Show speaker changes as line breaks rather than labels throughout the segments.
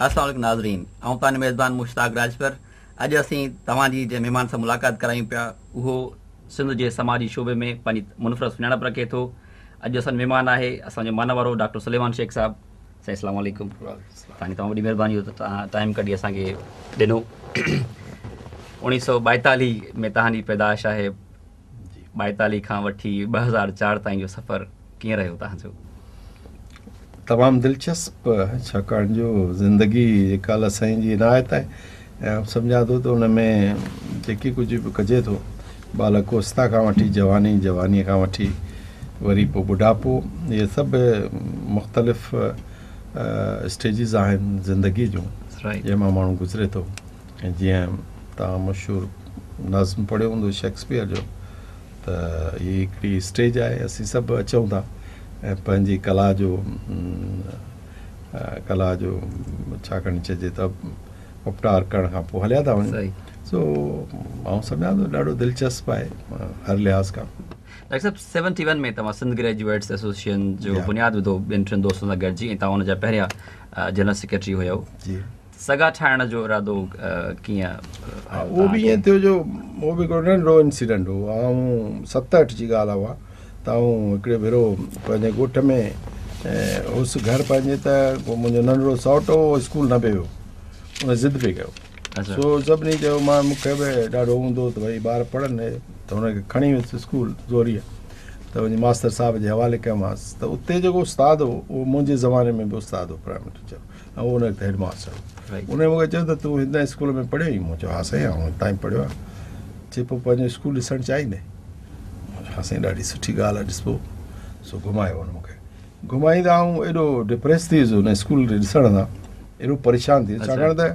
السلام عليڪم ناظرين، آئون توهان جو ميزبان مشتاق راڄپر. اڄ اسين توهان جي جنهن مهمان سان ملاقات ڪرايون پيا اهو سنڌ جي سماجي شعبي ۾ پنهنجي منفرد سڃاڻپ رکي ٿو. اڄ اسان جو مهمان آهي اسان جو مانوارو ڊاڪٽر سليمان شيخ صاحب. سائين السلام عليڪم. توهان جي تمام وڏي مهرباني جو توهان ٽائيم ڪڍي اسان کي ڏنو. 1942 ۾ توهان جي پيدائش آهي. 42 کان وٺي 2004 تائين جو سفر ڪيئن رهيو توهان جو؟
تمام دلچسپ، ڇاڪاڻ جو زندگي جيڪا الله سائين جي عنايت آهي ۽ آئون سمجهان ٿو ته ان ۾ جيڪي ڪجهه به ڪجي ٿو، ٻالڪ اوستا کان وٺي جواني، جوانيء کان وٺي وري پوء ٻڍاپو، اهي سڀ مختلف اسٽيجز آهن زندگيء جون جنهن مان ماڻهو گذري ٿو. ۽ جيئن توهان مشهور نظم پڙهيو هوندو شيڪسپيئر جو ته هي هڪڙي اسٽيج آهي، اسين سڀ اچون ٿا ۽ پنهنجي ڪلا جو ڪلا جو ڇا کڻي چئجي ته اپٽار ڪرڻ کان پوء هليا ٿا وڃون. سو آئون سمجهان ٿو ڏاڍو دلچسپ آهي هر لحاظ کان.
ڊاڪٽر صاحب 71 ۾ توهان سنڌ گريجوئيٽس ايسوسيئيشن جو بنياد وڌو ٻين ٽن دوستن سان گڏجي ۽ توهان ان جا پهريان جنرل سيڪريٽري هيو.
جي.
سگا ٺاهڻ جو ارادو ڪيئن آيو
اهو به ائين ٿيو جو اهو به هڪڙو ننڍڙو انسيڊنٽ هو. آئون ست اٺ جي ڳالهه آهي اها ته آئون هڪڙي ڀيرو پنهنجي ڳوٺ ۾ هوس گهر پنهنجي ته ڪو منهنجو ننڍڙو سئوٽ هو اهو اسڪول نه پئي ويو ان ضد پئي ڪيو سو سڀني چيو مان مون کي به ڏاڍو هوندو ته ڀئي ٻار پڙهن ته هن کي کڻي ويس اسڪول زوريء ته وڃي ماستر صاحب جي حوالي ڪيومانس ته اتي جيڪو استاد هو اهو منهنجي زماني ۾ به استاد هو پرائمري ٽيچر ۽ اهو ان وقت هيڊ ماستر هو. ان مون کي چيو ته تون هن اسڪول ۾ پڙهيو آهين؟ مون چيو ها سائين آئون هتان ئي پڙهيو آهيان. چي پوء پنهنجو اسڪول ڏسڻ چاهيندين؟ مون چيو ها سائين ڏاڍي سٺي ڳالهه آهي ڏسبو. سو گهمايو هن مون کي. گهمائيندا آئون ايڏو ڊپريس ٿي ويس ان اسڪول کي ڏسڻ سان ايڏو پريشان ٿي ويس ڇاڪاڻ ته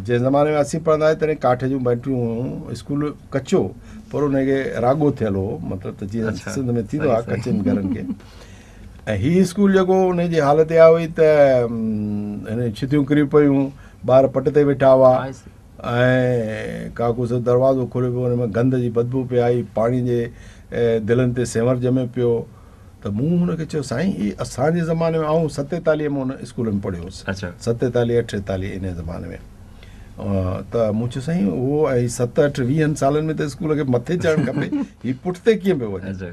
جنهن زماني ۾ اسين پڙهندا هئاسين تڏهن ڪاٺ جون بينچون هيون اسڪول ڪچو پر ان کي راڳو ٿيل هو مطلب ته جيئن سنڌ ۾ ٿيندو آهي ڪچن گهرن کي. ۽ هي اسڪول جيڪو ان جي حالت اها هئي ته هن جون ڇتيون ڪري پيون، ٻار پٽ تي ويٺا هئا ۽ ڪاڪوس جو دروازو کليو پيو ان ۾ گند جي بدبو پئي آئي، پاڻي جي دلن تي سينور ڄمي پيو ته مون هن کي چيو سائين هي اسان جي زماني ۾ آئون ستيتاليهه ۾ ان اسڪول ۾ پڙهيو هوس ستيتاليهه اٺيتاليهه ان زماني ۾ ته مون چيو سائين اهو ۽ ست اٺ ويهن سالن ۾ ته اسڪول کي مٿي چڙهڻ کپي هي پٺتي ڪيئن پيو وڃي.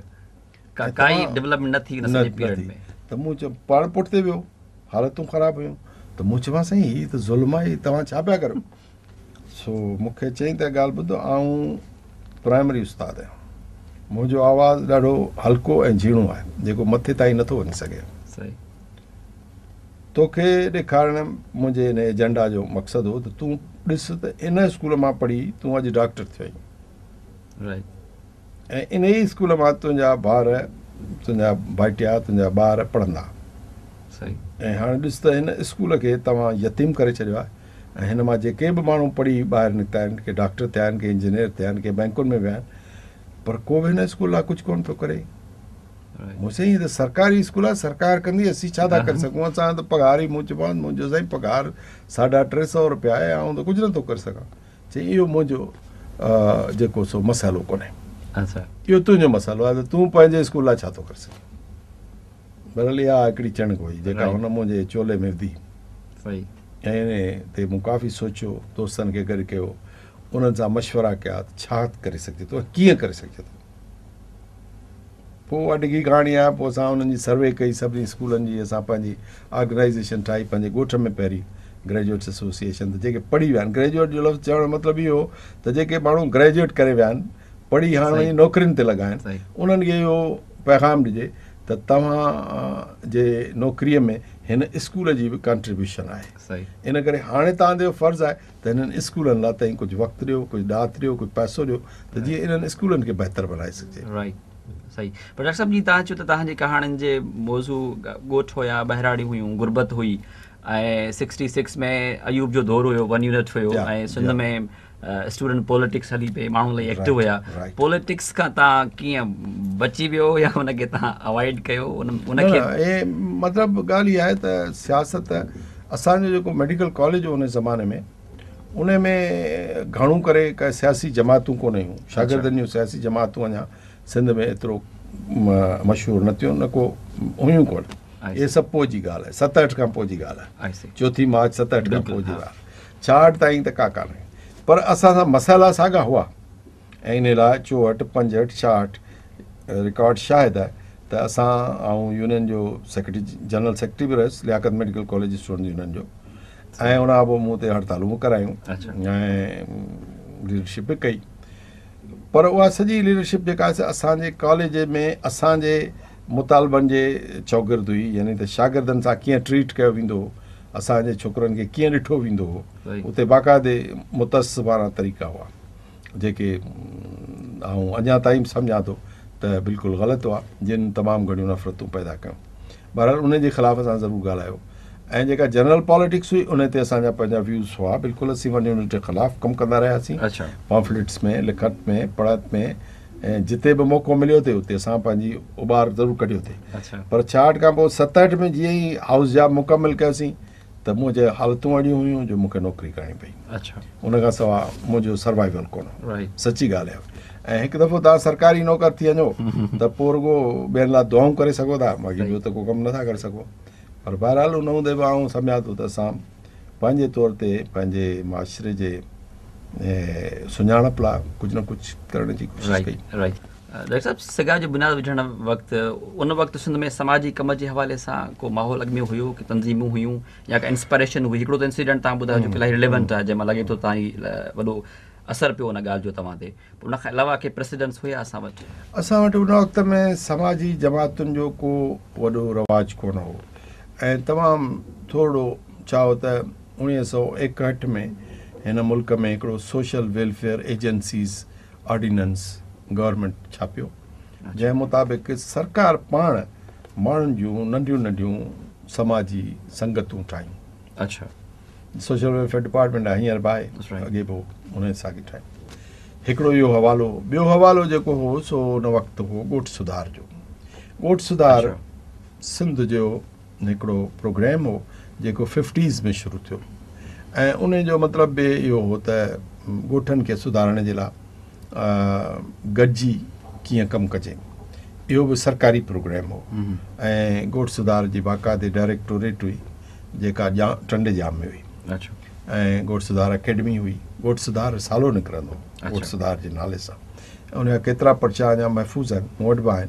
ڪائي ڊولپمينٽ نه ٿي ان سڄي پيريڊ ۾.
ته مون چيو پاڻ پٺتي ويو حالتون خراب هيون ته مون چيومانس سائين هي ته ظلم آهي هي توهان ڇا پيا ڪريو سو مون کي چيائين ته ڳالهه ٻڌ آئون پرائمري استاد آهيان منهنجو آواز ڏاڍو هلڪو ۽ جهيڻو آهي جيڪو مٿي تائين نٿو وڃي سگهي
صحيح
توکي ڏيکارڻ منهنجي ان ايجنڊا جو مقصد هو ته تون ڏس ته ان اسڪول مان پڙهي تون اڄ ڊاڪٽر ٿيو آهين
رائٽ
۽ انهيء ئي اسڪول مان تنهنجا ڀائر، تنهنجا ڀائٽيا، تنهنجا ٻار پڙهندا. ۽ هاڻي ڏس ته هن اسڪول کي توهان يتيم ڪري ڇڏيو آهي ۽ هن مان جيڪي به ماڻهو پڙهي ٻاهر نڪتا آهن، ڪي ڊاڪٽر ٿيا آهن، ڪي انجنيئر ٿيا آهن، ڪي بئنڪن ۾ ويا آهن، پر ڪو به هن اسڪول لاء ڪجهه ڪونه پيو ڪري. مون سائين هي ته سرڪاري اسڪول آهي، سرڪار ڪندي، اسين ڇا ٿا ڪري سگهون، اسان جو ته پگهار ئي مون چيومانس منهنجو سائين پگهار ساڍا ٽي سئو رپيا آهي، آئون ته ڪجهه نٿو ڪري سگهان. چي اهو منهنجو جيڪو سو مسئلو ڪونهي. اهو تنهنجو مسئلو آهي ته تون پنهنجي اسڪول لاء ڇا ٿو ڪري سگهين. بهرحال اها هڪڙي چڻڪ هئي جيڪا هن منهنجي چولي ۾ وڌي ۽ ان تي مون ڪافي سوچيو، دوستن کي گڏ ڪيو، انهن سان مشورا ڪيا ته ڇا ڪري سگهجي ٿو ۽ ڪيئن ڪري سگهجي ٿو. پوء اها ڊگهي ڪهاڻي آهي، پوء اسان انهن جي سروي ڪئي سڀني اسڪولن جي، اسان پنهنجي آرگنائيزيشن ٺاهي پنهنجي ڳوٺ ۾ پهرين گريجوئيٽس ايسوسيئيشن ته جيڪي پڙهي ويا آهن، گريجوئيٽ جو لفظ چوڻ جو مطلب اهو هو ته جيڪي ماڻهو گريجوئيٽ ڪري ويا آهن، پڙهي هاڻ وڃي نوڪرين تي لڳا آهن، انهن کي اهو پيغام ڏجي ته توهان جي نوڪريء ۾ هن اسڪول جي به ڪنٽريبيوشن آهي، ان ڪري هاڻي توهان تي اهو فرض آهي ته هنن اسڪولن لاء توهين ڪجهه وقت ڏيو، ڪجهه ڏات ڏيو، ڪجهه پئسو ڏيو ته جيئن انهن اسڪولن کي بهتر بڻائي سگهجي.
رائيٽ صحيح پر ڊاڪٽر صاحب جيئن توهان چيو ته توهان جي ڪهاڻين جي موضوع ڳوٺ هيا، ٻهراڙيون هيون، غربت هئي ۽ سڪسٽي سڪس ۾ ايوب جو دور هيو، ون يونٽ هيو ۽ سنڌ ۾ اسٽوڊنٽ پوليٽڪس هلي پئي، ماڻهو الاهي ايڪٽو هيا، پوليٽڪس کان توهان ڪيئن بچي ويو يا ان کي توهان اوائڊ ڪيو ان کي؟
نه مطلب ڳالهه اها آهي ته سياست اسان جو جيڪو ميڊيڪل ڪاليج هو ان زماني ۾ ان ۾ گهڻو ڪري ڪا سياسي جماعتون ڪونه هيون، شاگردن جون سياسي جماعتون اڃا سنڌ ۾ ايترو مشهور نه ٿيون نه ڪو هيون ڪونه. اهي سڀ پوء جي ڳالهه آهي، 67 کان پوء جي ڳالهه آهي. چوٿين مارچ 67 کان پوء جي ڳالهه، 66 تائين ته ڪا ڪانه. پر اسان سان مسئلا ساڳا هئا ۽ انهي لاء 64، 65، 66 رڪارڊ شاهد آهي ته اسان آئون يونين جو سيڪريٽري جنرل سيڪريٽري به رهيس لياقت ميڊيڪل ڪاليج اسٽوڊنٽس يونين جو ۽ ان کان پوء مون اتي هڙتالون به ڪرايون ۽ ليڊرشپ به ڪئي. پر اها سڄي ليڊرشپ جيڪا آهي سا اسان جي ڪاليج ۾ اسان جي مطالبن جي چوگرد هئي يعني ته شاگردن سان ڪيئن ٽريٽ ڪيو ويندو هو، اسان جي ڇوڪرن کي ڪيئن ڏٺو ويندو هو، اتي باقاعدي متعصبانه طريقا هئا جيڪي آئون اڃا تائين به سمجهان ٿو ته بلڪل غلط هئا جن تمام گهڻيون نفرتون پيدا ڪيون. بهرحال ان جي خلاف اسان ضرور ڳالهايو ۽ جيڪا جنرل پاليٽڪس هئي ان تي اسان جا پنهنجا ويوز هئا بلڪل اسين ون يونٽ جي خلاف ڪم ڪندا رهياسين پامفليٽس ۾ لکت ۾ پڙهت ۾ ۽ جتي به موقعو مليو ٿي اتي اسان پنهنجي اٻار ضرور ڪڍيو ٿي پر 66 کان پوء 67 ۾ جيئن ئي هائوس جاب مڪمل ڪيوسين ته منهنجي حالتون اهڙيون هيون جو مون کي نوڪري ڪرڻي پئي ان کان سواء منهنجو سروائيول ڪونه هو سچي ڳالهه آهي ۽ هڪ دفعو توهان سرڪاري نوڪر ٿي وڃو ته پوء رڳو ٻين لاء دعائون ڪري سگهو ٿا باقي ٻيو ته ڪو ڪم نٿا ڪري سگهو پر بهرحال ان هوندي به آئون سمجهان ٿو ته اسان پنهنجي طور تي پنهنجي معاشري جي سڃاڻپ لاء ڪجهه نه ڪجهه ڪرڻ جي ڪوشش ڪئي.
ڊاڪٽر صاحب سگا جو بنياد وجهڻ وقت ان وقت سنڌ ۾ سماجي ڪم جي حوالي سان ڪو ماحول اڳ ۾ هيو ڪي تنظيمون هيون يا ڪا انسپائريشن هئي هڪڙو ته انسيڊنٽ توهان ٻڌايو جيڪو الاهي رليونٽ آهي جنهن مان لڳي ٿو توهان جي وڏو اثر پيو ان ڳالهه جو توهان تي پر ان کان علاوه ڪي پريسيڊنٽس هيا اسان وٽ؟
اسان وٽ ان وقت ۾ سماجي جماعتن جو ڪو وڏو رواج ڪونه هو ۽ تمام ٿورڙو ڇا هو ته 1961 ۾ هن ملڪ ۾ هڪڙو social welfare agencies ordinance government ڇاپيو جنهن مطابق سرڪار پاڻ ماڻهن جون ننڍيون ننڍيون سماجي سنگتون ٺاهيون.
اڇا.
سوشل ويلفيئر ڊپارٽمينٽ آهي هينئر به آهي اڳي به هو انهن ساڳي ٺاهي. هڪڙو اهو حوالو هو. ٻيو حوالو جيڪو هو سو ان وقت هو ڳوٺ سڌار جو. ڳوٺ سڌار سنڌ جو هڪڙو پروگرام هو جيڪو ففٽيز ۾ شروع ٿيو ۽ ان جو مطلب به اهو هو ته ڳوٺن کي سڌارڻ جي لاء گڏجي ڪيئن ڪم ڪجي. اهو به سرڪاري پروگرام هو ۽ ڳوٺ سڌار جي باقاعدي ڊائريڪٽوريٽ هئي جيڪا ٽنڊي ڄام ۾ هئي ۽ ڳوٺ سڌار اڪيڊمي هئي. ڳوٺ سڌار رسالو نڪرندو هو ڳوٺ سڌار جي نالي سان. ان جا ڪيترا پرچا اڃا محفوظ آهن، مون وٽ به آهن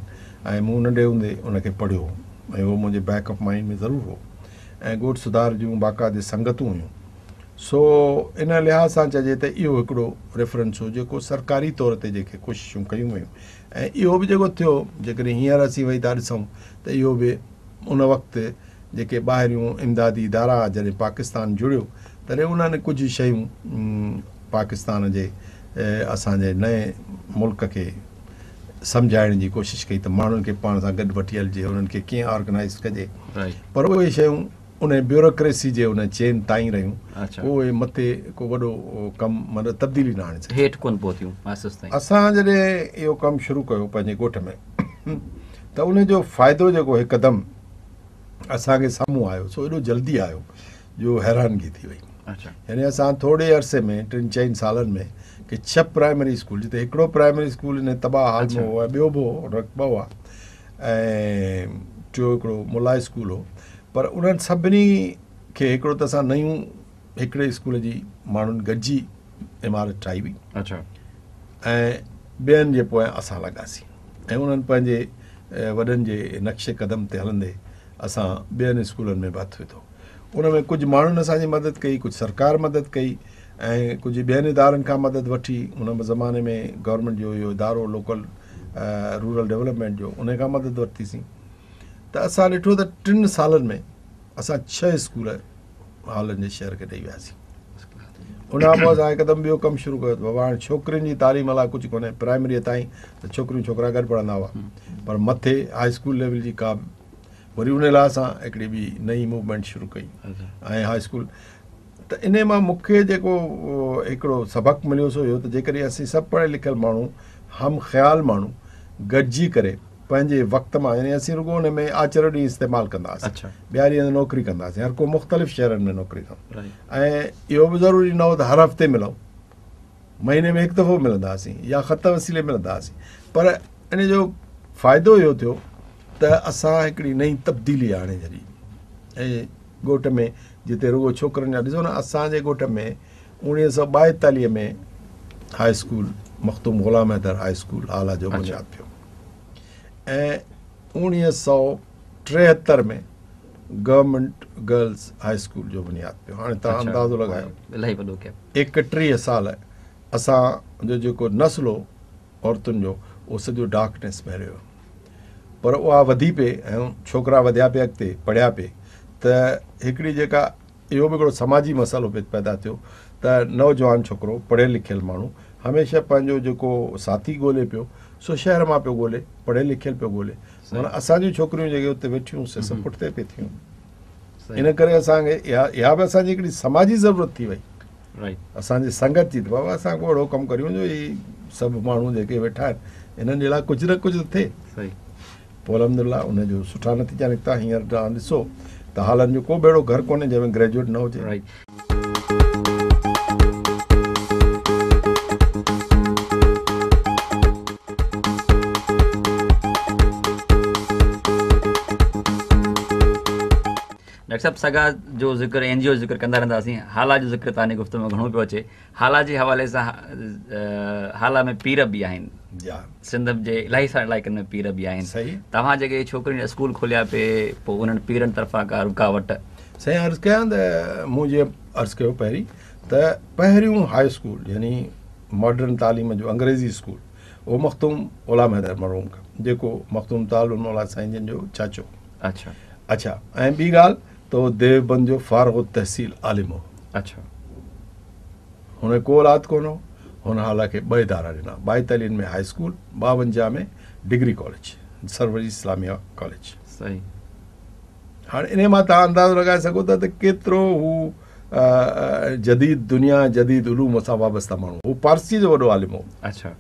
۽ مون ننڍي هوندي ان کي پڙهيو هو. ۽ اهو منهنجي بيڪ آف مائينڊ ۾ ضرور هو ۽ ڳوٺ سڌار جون باقاعدي سنگتون هيون سو ان لحاظ سان چئجي ته اهو هڪڙو ريفرنس هو جيڪو سرڪاري طور تي جيڪي ڪوششون ڪيون ويون ۽ اهو به جيڪو ٿيو جيڪڏهن هينئر اسين ويهي ٿا ڏسون ته اهو به ان وقت جيڪي ٻاهريون امدادي ادارا جڏهن پاڪستان جڙيو تڏهن انهن ڪجهه شيون پاڪستان جي اسان جي نئين ملڪ کي سمجهائڻ جي ڪوشش ڪئي ته ماڻهن کي پاڻ سان گڏ وٺي هلجي انهن کي ڪيئن آرگنائيز ڪجي پر اهي شيون ان بيوروڪريسي جي ان چين تائين رهيون ڪو اهي مٿي ڪو وڏو ڪم مطلب تبديلي نه آڻي سگهيون
هيٺ ڪونه پهتيون
آهستي اسان جڏهن اهو ڪم شروع ڪيو پنهنجي ڳوٺ ۾ ته ان جو فائدو جيڪو هڪدم اسان کي سامهون آيو سو ايڏو جلدي آيو جو حيرانگي ٿي وئي يعني اسان ٿوري عرصي ۾ ٽن چئن سالن ۾ ڪي ڇهه پرائمري اسڪول جتي هڪڙو پرائمري اسڪول ان تباهه حال ۾ هو ۽ ٻيو به هو ان وقت ٻه هئا ۽ ٽيو هڪڙو ملا اسڪول هو پر انهن سڀني کي هڪڙو ته اسان نيون هڪڙي اسڪول جي ماڻهن گڏجي عمارت ٺاهي هئي
اڇا
۽ ٻين جي پويان اسان لڳاسين ۽ انهن پنهنجي وڏن جي نقش قدم تي هلندي اسان ٻين اسڪولن ۾ به هٿ وڌو. ان ۾ ڪجهه ماڻهن اسان جي مدد ڪئي، ڪجهه سرڪار مدد ڪئي ۽ ڪجهه ٻين ادارن کان مدد وٺي. ان زماني ۾ گورنمينٽ جو اهو ادارو لوڪل رورل ڊولپمينٽ جو ان کان مدد ورتيسين ته اسان ڏٺو ته ٽن سالن ۾ اسان ڇهه اسڪول هالن جي شهر کي ڏئي وياسين. ان کان پوء اسان هڪدم ٻيو ڪم شروع ڪيو ته بابا هاڻي ڇوڪرين جي تعليم لاء ڪجهه ڪونهي، پرائمريء تائين ته ڇوڪريون ڇوڪرا گڏ پڙهندا هئا پر مٿي هاء اسڪول ليول جي ڪا وري ان لاء اسان هڪڙي ٻي نئين موومينٽ شروع ڪئي ۽ هاء اسڪول ته انهي مان مون کي جيڪو هڪڙو سبق مليو سو اهو ته جيڪڏهن اسين سڀ پڙهيل لکيل ماڻهو هم خيال ماڻهو گڏجي ڪري پنهنجي وقت مان يعني اسين رڳو ان ۾ آچر ڏينهن استعمال ڪندا هئاسين ٻيا ڏينهن نوڪري ڪندا هئاسين هر ڪو مختلف شهرن ۾ نوڪري ڪندو ۽ اهو به ضروري نه هو ته هر هفتي ملون مهيني ۾ هڪ دفعو ملندا هئاسين يا خط وسيلي ملندا هئاسين پر ان جو فائدو اهو ٿيو ته اسان هڪڙي نئين تبديلي آڻي ڇڏي ۽ ڳوٺ ۾ جتي رڳو ڇوڪرن جا ڏسو نه اسان جي ڳوٺ ۾ 1942 ۾ high school Makhdoom Ghulam Haider high school Hala جو بنياد پيو ۽ 1973 ۾ گورنمينٽ گرلز هاء اسڪول جو بنياد پيو. هاڻي توهان اندازو لڳايو
الاهي وڏو گيپ.
31 سال اسان جو جيڪو نسل هو عورتن جو اهو سڄو ڊارڪنيس ۾ رهيو پر اها وڌي پئي ۽ ڇوڪرا وڌيا پئي اڳتي پڙهيا پئي ته هڪڙي جيڪا اهو به هڪڙو سماجي مسئلو پئي پيدا ٿيو ته نوجوان ڇوڪرو پڙهيل لکيل ماڻهو هميشه پنهنجو جيڪو ساٿي ڳولي پيو سو شهر مان پيو ڳولي پڙهيل لکيل پيو ڳولي معنيٰ اسان جون ڇوڪريون جيڪي اتي ويٺيون سي سڀ پٺتي پئي ٿيون ان ڪري اسان کي اها به اسان جي هڪڙي سماجي ضرورت ٿي وئي اسان جي سنگت جي ته بابا اسان ڪو اهڙو ڪم ڪريون جو هي سڀ ماڻهو جيڪي ويٺا آهن انهن جي لاء ڪجهه نه ڪجهه ٿئي. پوء الحمدلله ان جو سٺا نتيجا نڪتا. هينئر توهان ڏسو ته هالن جو ڪو به اهڙو گهر ڪونهي جنهن ۾ گريجوئيٽ نه هجي.
ڊاڪٽر صاحب سگا جو ذڪر اين جي او جو ذڪر ڪندا رهنداسين هالا جو ذڪر توهان جي گفتگو ۾ گهڻو پيو اچي هالا جي حوالي سان هالا ۾ پير به آهن سنڌ جي الاهي سارن علائقن ۾ پير به آهن توهان جيڪي ڇوڪرين جا اسڪول کوليا پي پوء انهن پيرن طرفان ڪا رڪاوٽ؟
سائين عرض ڪيان ته مون جيئن عرض ڪيو پهرين ته پهريون هاء اسڪول يعني ماڊرن تعليم جو انگريزي اسڪول اهو مخدوم غلام حيدر مرحوم جيڪو مخدوم طالب الموليٰ سائين جن جو چاچو
اڇا
اڇا ۽ ٻي ڳالهه ته هو ديوبند جو فارغ التحصيل عالم هو.
اڇا.
هن کي ڪو اولاد ڪونه هو. هن هالا کي ٻه ادارا ڏنا، ٻائيتاليهن ۾ high school, 52 ۾ degree college, Sarwari Islamia college.
صحيح.
هاڻي انهيء مان توهان اندازو لڳائي سگهو ٿا ته ڪيترو هو جديد دنيا ۽ جديد علوم سان وابسته ماڻهو هو. هو پارسيء جو وڏو عالم هو.
اڇا.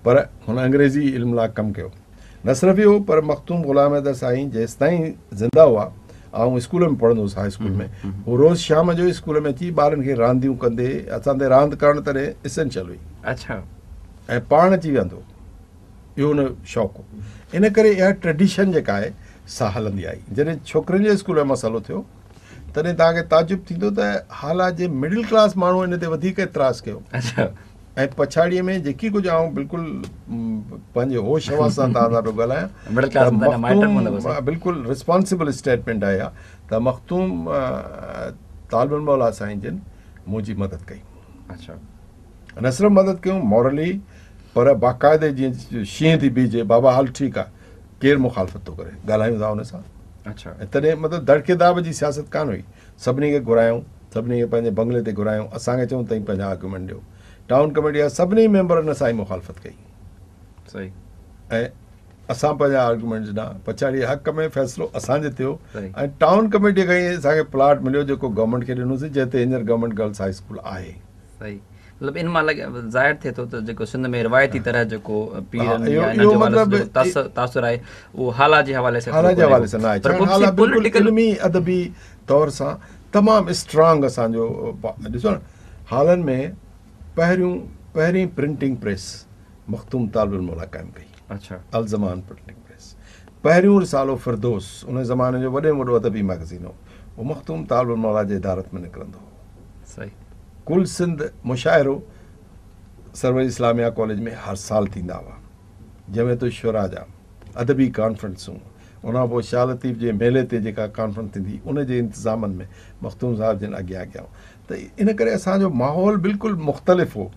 پر هن انگريزي علم لاء ڪم ڪيو. نه صرف اهو پر مخدوم غلام حيدر سائين جيستائين زنده هئا، آئون اسڪول ۾ پڙهندو هوس هاء اسڪول ۾، هو روز شام جو اسڪول ۾ اچي ٻارن کي رانديون ڪندي، اسان تي راند ڪرڻ تڏهن اسينشل هئي.
اڇا.
۽ پاڻ اچي ويهندو هو. اهو هن جو شوق هو. ان ڪري اها ٽريڊيشن جيڪا آهي سا هلندي آئي. جڏهن ڇوڪرين جي اسڪول ۾ مسئلو ٿيو تڏهن توهان کي تعجب ٿيندو ته هالا جي مڊل ڪلاس ماڻهو ان تي وڌيڪ اعتراض ڪيو.
اڇا.
۽ پڇاڙيء ۾ جيڪي ڪجهه آئون بلڪل پنهنجي هوش حواس سان توهان سان پيو ڳالهايان ته مخدوم بلڪل رسپانسبل اسٽيٽمينٽ آهي اها ته مخدوم طالب الموليٰ سائين جن منهنجي مدد ڪئي.
اڇا.
نه صرف مدد ڪيون مورلي پر باقاعدي جيئن شينهن ٿي بيهجي بابا هل ٺيڪ آهي ڪير مخالفت ٿو ڪري ڳالهايون ٿا ان سان.
اڇا.
۽ تڏهن مطلب دڙڪي داٻ جي سياست ڪانه هئي. سڀني کي گهرايائون، سڀني کي پنهنجي بنگلي تي گهرايائون، اسان کي چيائون توهين پنهنجا آرگيومينٽ ڏيو. ٽائون ڪميٽي جا سڀني ميمبرن اسان جي مخالفت ڪئي.
صحيح.
۽ اسان پنهنجا آرگيومينٽ ڏنا، پڇاڙيء حق ۾ فيصلو اسان جو ٿيو ۽ ٽائون ڪميٽيء کان ئي اسان کي پلاٽ مليو جيڪو گورنمينٽ کي ڏنوسين جنهن تي هينئر گورنمينٽ گرلس هاء اسڪول آهي.
صحيح. مطلب ان مان لڳي ظاهر ٿئي ٿو ته جيڪو سنڌ ۾ روايتي طرح جيڪو پيرن يا انهن جي حوالي سان جيڪو تاثر آهي اهو هالا جي حوالي سان
هالا جي حوالي سان نه آهي پر هالا بلڪل علمي ادبي طور سان تمام اسٽرانگ اسان جو ڏسو نه هالن ۾ پهريون پهرين پرنٽنگ پريس مخدوم طالب الموليٰ قائم ڪئي
اڇا
الزمان پرنٽنگ پريس پهريون رسالو فردوس ان زماني جو وڏي ۾ وڏو ادبي مئگزين هو اهو مخدوم طالب الموليٰ جي ادارت ۾ نڪرندو هو
صحيح.
ڪل سنڌ مشاعرو سروري اسلاميه ڪاليج ۾ هر سال ٿيندا هئا. جمعيت الشعراء جا ادبي ڪانفرنسون، ان کان پوء شاهه لطيف جي ميلي تي جيڪا ڪانفرنس ٿيندي ان جي انتظامن ۾ مخدوم صاحب جن اڳيان اڳيان هئا ته ان ڪري اسان جو ماحول بلڪل مختلف هو.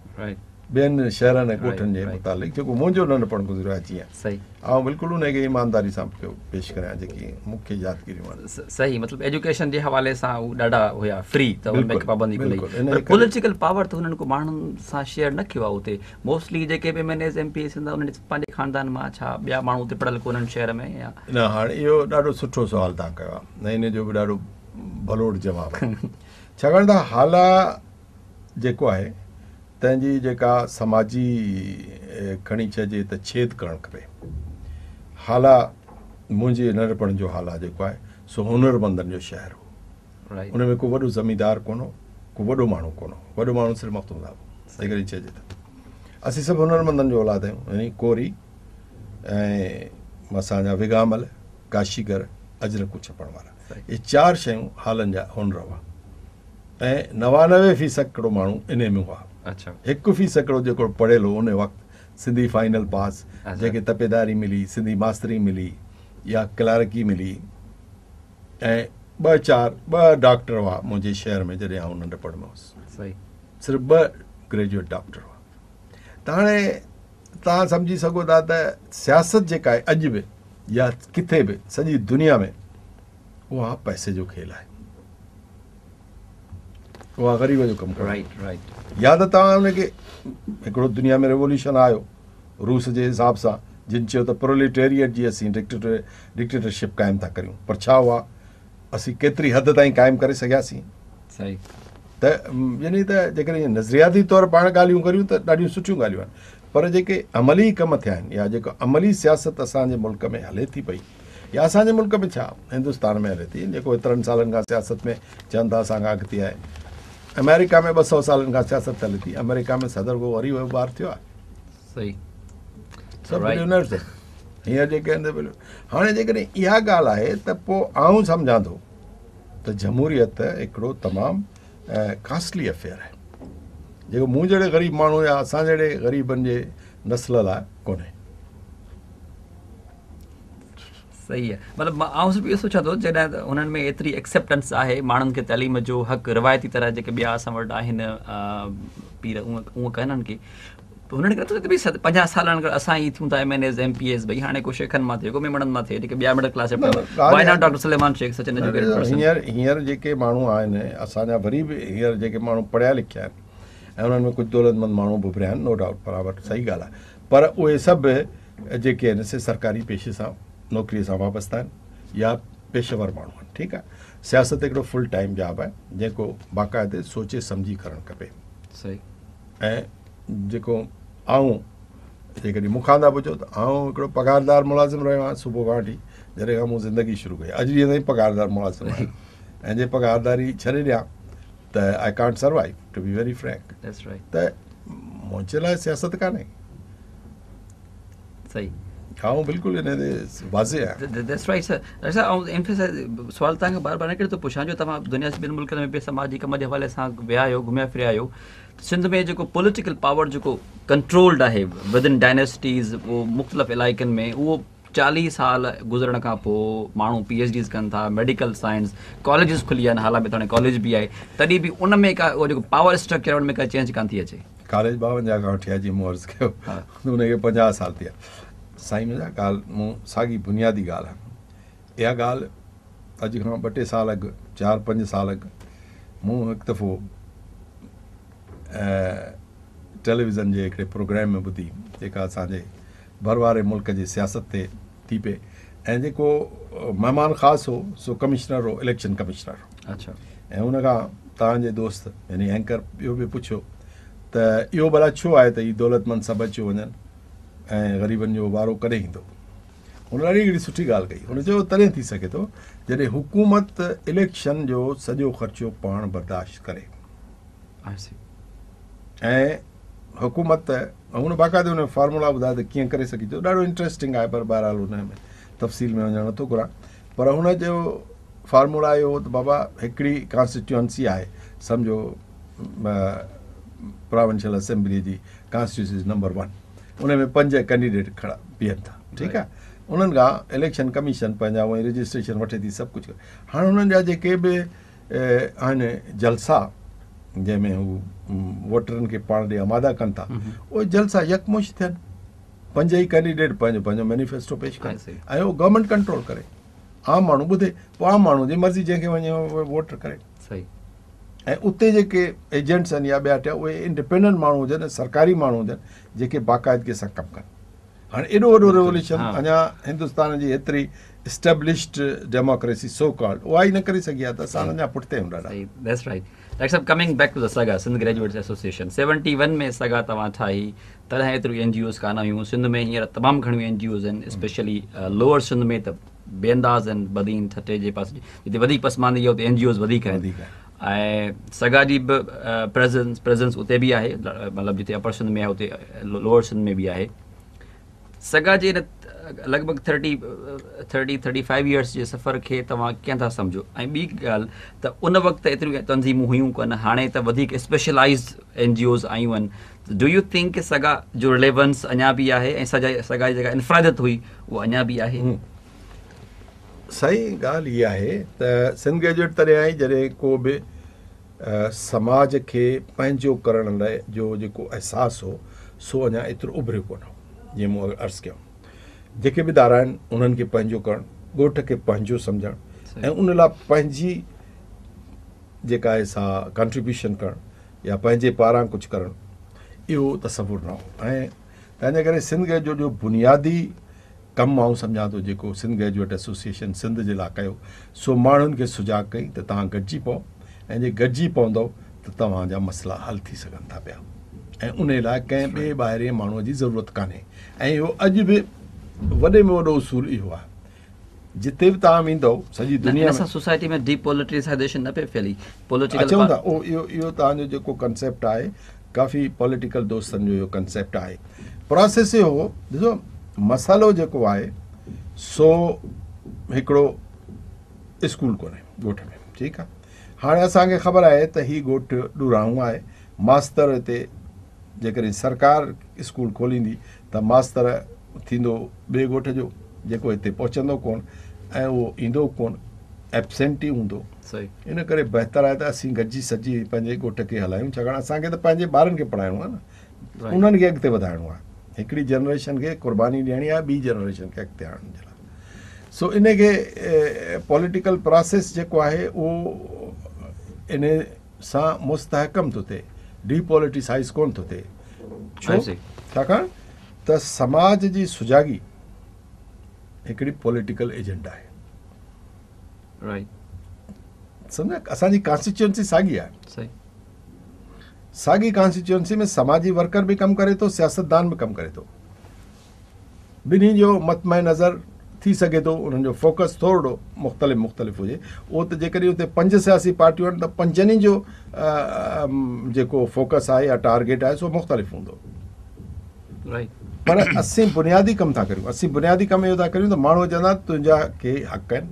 ٻين شهرن ۽ ڳوٺن جي متعلق جيڪو منهنجو ننڍپڻ گذريو آهي جيئن آئون بلڪل ان کي ايمانداري سان پيو پيش ڪريان جيڪي مون کي يادگيريون آهن.
صحيح مطلب ايجوڪيشن جي حوالي سان هو ڏاڍا هيا فري ته ان ۾ پابندي ڪونه هئي پر پوليٽيڪل پاور ته هنن ڪو ماڻهن سان شيئر نه ڪيو آهي اتي موسٽلي جيڪي به M N As M P As ٿيندا انهن جي پنهنجي خاندان مان ڇا ٻيا ماڻهو اتي پڙهيل ڪونهن شهر ۾ يا
نه هاڻي اهو ڏاڍو سٺو سوال توهان ڪيو آهي ۽ ان جو به ڏاڍو ڀلوڙ جواب آهي ڇاڪاڻ ته هالا جيڪو آهي تنهن جي جيڪا سماجي کڻي چئجي ته ڇيد ڪرڻ کپي. هالا منهنجي ننڍپڻ جو هالا جيڪو آهي سو هنرمندن جو شهر هو. ان ۾ ڪو وڏو زميندار ڪونه هو، ڪو وڏو ماڻهو ڪونه هو. وڏو ماڻهو صرف مخدوم صاحب هو. جيڪڏهن چئجي ته اسين سڀ هنرمندن جو اولاد آهيون يعني ڪوري ۽ اسان جا وگامل ڪاشيگر، اجرڪون ڇپڻ وارا. اهي چار شيون هالن جا هنر هئا ۽ 99 في سيڪڙو ماڻهو انهي ۾ هئا. 1% جيڪو پڙهيل هو ان وقت سنڌي فائنل پاس، جنهن کي تپيداري ملي، سنڌي ماستري ملي يا ڪلارڪي ملي ۽ ٻه چار ٻه ڊاڪٽر هئا منهنجي شهر ۾ جڏهن آئون ننڍپڻ ۾ هوس. صرف ٻه گريجوئيٽ ڊاڪٽر هئا. ته هاڻي توهان سمجهي سگهو ٿا ته سياست جيڪا آهي اڄ به يا ڪٿي به سڄي دنيا ۾ اها پئسي جو کيل آهي. اها غريب جو ڪم ڪونهي.
Right right.
يا ته توهان ان کي هڪڙو دنيا ۾ ريوليوشن آيو روس جي حساب سان جن چيو ته پروليٽيريٽ جي اسين ڊڪٽيٽرشپ قائم ٿا ڪريون پر ڇا اها اسين ڪيتري حد تائين قائم ڪري سگهياسين؟
صحيح.
ته يعني ته جيڪڏهن نظرياتي طور پاڻ ڳالهيون ڪريون ته ڏاڍيون سٺيون ڳالهيون آهن پر جيڪي عملي ڪم ٿيا آهن يا جيڪو عملي سياست اسان جي ملڪ ۾ هلي ٿي پئي يا اسان جي ملڪ ۾ ڇا هندستان ۾ هلي ٿي جيڪو ايترن سالن کان سياست ۾ چون ٿا اسان کان اڳتي آهي آمريڪا ۾ 200 سالن کان سياست هلي ٿي آمريڪا ۾ صدر ڪو غريب جو ٻار ٿيو آهي؟
صحيح.
سڀ بليونرز آهن هينئر جيڪي آهن هاڻي جيڪڏهن اها ڳالهه آهي ته پوء آئون سمجهان ٿو ته جمهوريت هڪڙو تمام ڪاسٽلي افيئر آهي جيڪو مون جهڙي غريب ماڻهو يا اسان جهڙي غريبن جي نسل لاء ڪونهي.
صحيح آهي مطلب آئون صرف اهو سوچان ٿو جڏهن هنن ۾ ايتري ايڪسيپٽنس آهي ماڻهن کي تعليم جو حق روايتي طرح جيڪي ٻيا اسان وٽ آهن پير اونء ڪن هنن کي هنن کي نٿو لڳي ته ڀئي 50 سالن کان اسان ئي ٿيون ٿا M N As M P As ڀئي هاڻي ڪو شيخن مان ٿئي ڪو ميمڻن مان ٿئي جيڪي ٻيا middle class why not doctor Suleman Shaikh such an educated person.
هينئر جيڪي ماڻهو آهن اسان جا وري به هينئر جيڪي ماڻهو پڙهيا لکيا آهن ۽ انهن ۾ ڪجهه دولتمند ماڻهو به اڀريا آهن نو ڊائوٽ برابر صحيح ڳالهه آهي پر اهي سڀ جيڪي آهن سي سرڪاري پيشي سان نوڪري سان وابسته آهن يا پيشه ور ماڻهو آهن ٺيڪ آهي سياست هڪڙو فل ٽائيم جاب آهي جيڪو باقاعدي سوچي سمجهي ڪرڻ کپي
صحيح
۽ جيڪو آئون جيڪڏهن مون کان ٿا پڇو ته آئون هڪڙو پگهاردار ملازم رهيو آهيان صبح کان وٺي جڏهن کان مون زندگي شروع ڪئي اڄ ڏينهن تائين پگهاردار ملازم آهيان ۽ جي پگهارداري ڇڏي ڏيان ته I can't survive to be very frank ته منهنجي لاء سياست ڪانهي.
صحيح.
آئون بلڪل ان تي واضح آهيان.
That's right sir. Doctor صاحب آئون ايمفيسائز سوال توهان کان بار بار ان ڪري ٿو پڇان جو توهان دنيا جي ٻين ملڪن ۾ به سماجي ڪم جي حوالي سان ويا آهيو گهميا ڦريا آهيو سنڌ ۾ جيڪو پوليٽيڪل پاور جيڪو ڪنٽرولڊ آهي ودن ڊائنيسٽيز اهو مختلف علائقن ۾ اهو 40 سال گذرڻ کان پوء ماڻهو پي ايڇ ڊيز ڪن ٿا ميڊيڪل سائنس ڪاليجز کلي ويا آهن هالا ۾ ته هاڻي ڪاليج به آهي تڏهن به ان ۾ ڪا اهو جيڪو پاور اسٽرڪچر آهي ان ۾ ڪا چينج ڪانه ٿي اچي.
ڪاليج 52 کان وٺي آهي جيئن مون عرض ڪيو ان کي 50 سال ٿي ويا. سائين منهنجا ڳالهه مون ساڳي بنيادي ڳالهه آهي اها ڳالهه اڄ کان ٻه ٽي سال اڳ چار پنج سال اڳ مون هڪ دفعو ٽيليويزن جي هڪڙي پروگرام ۾ ٻڌي جيڪا اسان جي ڀر واري ملڪ جي سياست تي ٿي پئي ۽ جيڪو مهمان خاص هو سو ڪمشنر هو اليڪشن ڪمشنر
اڇا
۽ ان کان توهان جي دوست يعني اينڪر اهو به پڇيو ته اهو ڀلا ڇو آهي ته هي دولتمند سڀ اچيو وڃن ۽ غريبن جو وارو ڪڏهن ايندو هن ڏاڍي هڪڙي سٺي ڳالهه ڪئي هن چيو تڏهن ٿي سگهي ٿو جڏهن حڪومت اليڪشن جو سڄو خرچو پاڻ برداشت ڪري ۽ حڪومت هن باقاعدي ان فارمولا ٻڌايو ته ڪيئن ڪري سگهجي ٿو ڏاڍو انٽريسٽنگ آهي پر بهرحال ان ۾ تفصيل ۾ وڃڻ نٿو گهران پر هن جو فارمولا اهو هو ته بابا هڪڙي ڪانسٽيٽيوئنسي آهي سمجهو پراونشل اسيمبلي جي ڪانسٽيٽيوئنسي نمبر 1 ان ۾ پنج ڪينڊيڊيٽ کڙا بيهن ٿا ٺيڪ آهي انهن کان اليڪشن ڪميشن پنهنجا اهي رجسٽريشن وٺي ٿي سڀ ڪجهه هاڻي انهن جا جيڪي به آهن جلسا جنهن ۾ هو ووٽرن کي پاڻ ڏي آماده ڪن ٿا اهي جلسا يڪمشت ٿين پنج ئي ڪينڊيڊيٽ پنهنجو پنهنجو مينيفيسٽو پيش ڪن ۽ اهو گورنمينٽ ڪنٽرول ڪري عام ماڻهو ٻڌي پوء عام ماڻهو جي مرضي جنهن کي وڃي ووٽ ڪري
صحيح
۽ اتي جيڪي ايجنٽس آهن يا ٻيا ٽيا اهي انڊيپينڊنٽ ماڻهو هجن سرڪاري ماڻهو هجن جيڪي باقاعدگي سان ڪم ڪن هاڻي ايڏو وڏو ريوليوشن اڃا هندستان جي ايتري اسٽيبلشڊ ڊيموڪريسي سو ڪالڊ اها ئي نه ڪري سگهي آهي ته اسان اڃا پٺتي آهيون ڏاڍا.
صحيح that's right doctor صاحب ڪمنگ بيڪ ٽو the سگا سنڌ گريجوئيٽس ايسوسيئيشن 71 ۾ سگا توهان ٺاهي تڏهن ايتريون اين جي اوز ڪانه هيون سنڌ ۾ هينئر تمام گهڻيون اين جي اوز آهن اسپيشلي لوئر سنڌ ۾ ته بي انداز آهن بدين ٺٽي جي پاسي جتي وڌيڪ پسماندگي آهي اتي اين جي اوز وڌيڪ آهن ۽ سگا جي به پريزنس پريزنس اتي به آهي مطلب جتي اپر سنڌ ۾ آهي اتي لوئر سنڌ ۾ به آهي سگا جي ان لڳ ڀڳ 30 30 35 يئرس جي سفر کي توهان ڪيئن ٿا سمجهو ۽ ٻي ڳالهه ته ان وقت ايتريون تنظيمون هيون ڪونه هاڻي ته وڌيڪ اسپيشلائيزڊ اين جي اوز آيون آهن do you think سگا جو رليونس اڃا به آهي ۽ سگا سگا جي جيڪا انفراديت هئي اها اڃا به آهي؟
سائين ڳالهه اها آهي ته سنڌ گريجوئيٽ تڏهن آئي جڏهن ڪو به سماج کي پنهنجو ڪرڻ لاء جو جيڪو احساس هو سو اڃا ايترو اڀريو ڪونه هو جيئن مون عرض ڪيو جيڪي به ادارا آهن انهن کي پنهنجو ڪرڻ ڳوٺ کي پنهنجو سمجهڻ ۽ ان لاء پنهنجي جيڪا آهي سا ڪنٽريبيوشن ڪرڻ يا پنهنجي پاران ڪجهه ڪرڻ اهو تصور نه هو ۽ تنهن جي ڪري سنڌ گريجوئيٽ جو بنيادي ڪم آئون سمجهان ٿو جيڪو سنڌ گريجوئيٽ ايسوسيئيشن سنڌ جي لاء ڪيو سو ماڻهن کي سجاڳ ڪئي ته توهان گڏجي پئو ۽ جي گڏجي پوندؤ ته توهان جا مسئلا حل ٿي سگهن ٿا پيا ۽ انهي لاء ڪنهن ٻئي ٻاهرين ماڻهوء جي ضرورت ڪانهي ۽ اهو اڄ به وڏي ۾ وڏو اصول اهو آهي جتي به توهان ويندؤ سڄي دنيا
۾ ان سان سوسائٽي ۾ ڊي پوليٽيسائيزيشن نه پئي ڦهلي
پوليٽيڪل اچون ٿا اهو اهو اهو توهان جو جيڪو ڪنسيپٽ آهي ڪافي پوليٽيڪل دوستن جو اهو ڪنسيپٽ آهي پراسيس اهو هو ڏسو مسئلو جيڪو آهي سو هڪڙو اسڪول ڪونهي ڳوٺ ۾ ٺيڪ آهي هاڻي اسان کي خبر آهي ته هي ڳوٺ ڏورانهون آهي ماستر هتي جيڪڏهن سرڪار اسڪول کوليندي ته ماستر ٿيندو ٻئي ڳوٺ جو جيڪو هتي پهچندو ڪون ۽ اهو ايندو ڪون ايبسينٽ ئي هوندو ان ڪري بهتر آهي ته اسين گڏجي سڏجي پنهنجي ڳوٺ کي هلايون ڇاڪاڻ اسان کي ته پنهنجي ٻارن کي پڙهائڻو آهي نه انهن کي اڳتي وڌائڻو آهي هڪڙي جنريشن کي قرباني ڏيڻي آهي ٻي جنريشن کي اڳتي آڻڻ جي لاء سو ان کي پوليٽيڪل پراسيس جيڪو آهي اهو ان سان مستحڪم ٿو ٿئي، ڊي پوليٽيسائيز ڪونه ٿو ٿئي. ڇو؟ ڇاڪاڻ ته سماج جي سجاڳي هڪڙي پوليٽيڪل ايجنڊا آهي. سمجهيا؟ اسان جي ڪانسٽيچوئنسي ساڳي آهي. ساڳي ڪانسٽيچوئنسي ۾ سماجي ورڪر به ڪم ڪري ٿو، سياستدان به ڪم ڪري ٿو. ٻنهي جو مطمع نظر ٿي سگهي ٿو انهن جو فوڪس ٿورڙو مختلف مختلف هجي اهو ته جيڪڏهن اتي پنج سياسي پارٽيون آهن ته پنجن ئي جو جيڪو فوڪس آهي يا ٽارگيٽ آهي سو مختلف هوندو پر اسين بنيادي ڪم ٿا ڪريون اسين بنيادي ڪم اهو ٿا ڪريون ته ماڻهو چوندا تنهنجا ڪي حق آهن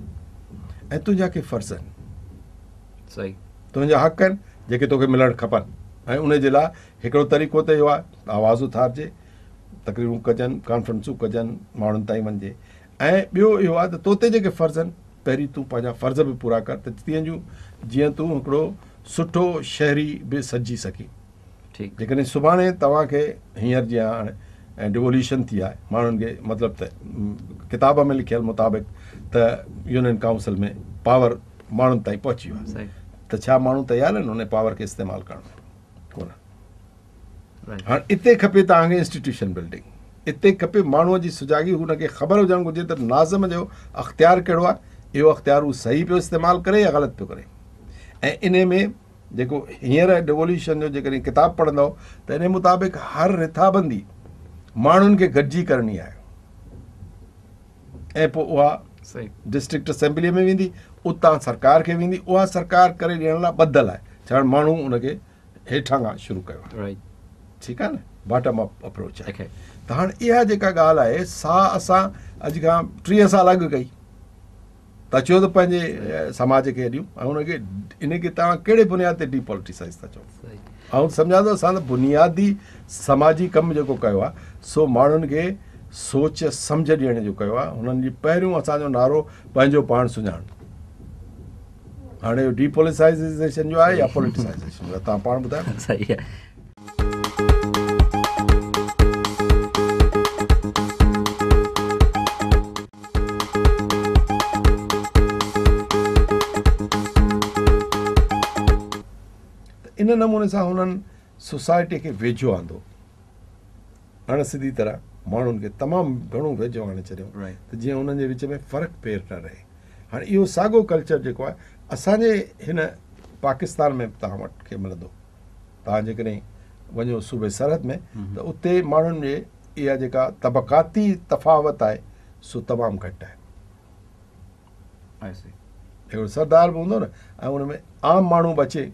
۽ تنهنجا ڪي فرض آهن
صحيح
تنهنجا حق آهن جيڪي توکي ملڻ کپن ۽ ان جي لاء هڪڙو طريقو ته اهو آهي آواز اٿارجي تقريرون ڪجن، ڪانفرنسون ڪجن، ماڻهن تائين وڃجي ۽ ٻيو اهو آهي ته توتي جيڪي فرض آهن پهرين تون پنهنجا فرض به پورا ڪر ته تيئن جون جيئن تون هڪڙو سٺو شهري به سڏجي سگهين. جيڪڏهن سڀاڻي توهان کي هينئر جيئن هاڻي ڊيووليوشن ٿي آهي ماڻهن کي مطلب ته ڪتاب ۾ لکيل مطابق ته يونين ڪائونسل ۾ پاور ماڻهن تائين پهچي ويو آهي ته ڇا ماڻهو تيار آهن ان پاور کي استعمال ڪرڻ لاء؟ ڪونه. هاڻ اتي کپي توهان کي انسٽيٽيوشن بلڊنگ، اتي کپي ماڻهوء جي سجاڳي، هن کي خبر هجڻ گهرجي ته ناظم جو اختيار ڪهڙو آهي، اهو اختيار هو صحيح پيو استعمال ڪري يا غلط پيو ڪري ۽ انهي ۾ جيڪو هينئر ڊيووليوشن جو جيڪڏهن ڪتاب پڙهندؤ ته انهي مطابق هر رٿابندي ماڻهن کي گڏجي ڪرڻي آهي ۽ پوء اها ڊسٽرڪٽ اسيمبليء ۾ ويندي، اتان سرڪار کي ويندي، اها سرڪار ڪري ڏيڻ لاء ٻڌل آهي، ڇاڪاڻ ماڻهو ان کي هيٺان کان شروع ڪيو آهي ٺيڪ آهي نه باٽم اپ اپروچ آهي ته هاڻ اها جيڪا ڳالهه آهي سا اسان اڄ کان 30 سال اڳ ڪئي ته اچو ته پنهنجي سماج کي ڏيون ۽ ان کي ان کي توهان ڪهڙي بنياد تي ڊي پوليٽيسائز ٿا چئو آئون سمجهان ٿو اسان ته بنيادي سماجي ڪم جيڪو ڪيو آهي سو ماڻهن کي سوچ سمجهه ڏيڻ جو ڪيو آهي هنن جي پهريون اسان جو نعرو پنهنجو پاڻ سڃاڻ هاڻي اهو ڊي پوليٽيسائيزيشن جو آهي يا پوليٽيسائيزيشن جو آهي توهان پاڻ ٻڌايو.
صحيح آهي.
ته ان نموني سان هنن سوسائٽي کي ويجهو آندو. اڻ سڌي طرح ماڻهن کي تمام گهڻو ويجهو آڻي ڇڏيو ته جيئن انهن جي وچ ۾ فرق ڦير نه رهي. هاڻي اهو ساڳو ڪلچر جيڪو آهي اسان جي هن پاڪستان ۾ به توهان وٽ کي ملندو. توهان جيڪڏهن وڃو صوبي سرحد ۾ ته اتي ماڻهن جي اها جيڪا طبقاتي تفاوت آهي سو تمام گهٽ آهي. هڪڙو سردار به هوندو نه ۽ ان ۾ عام ماڻهو به اچي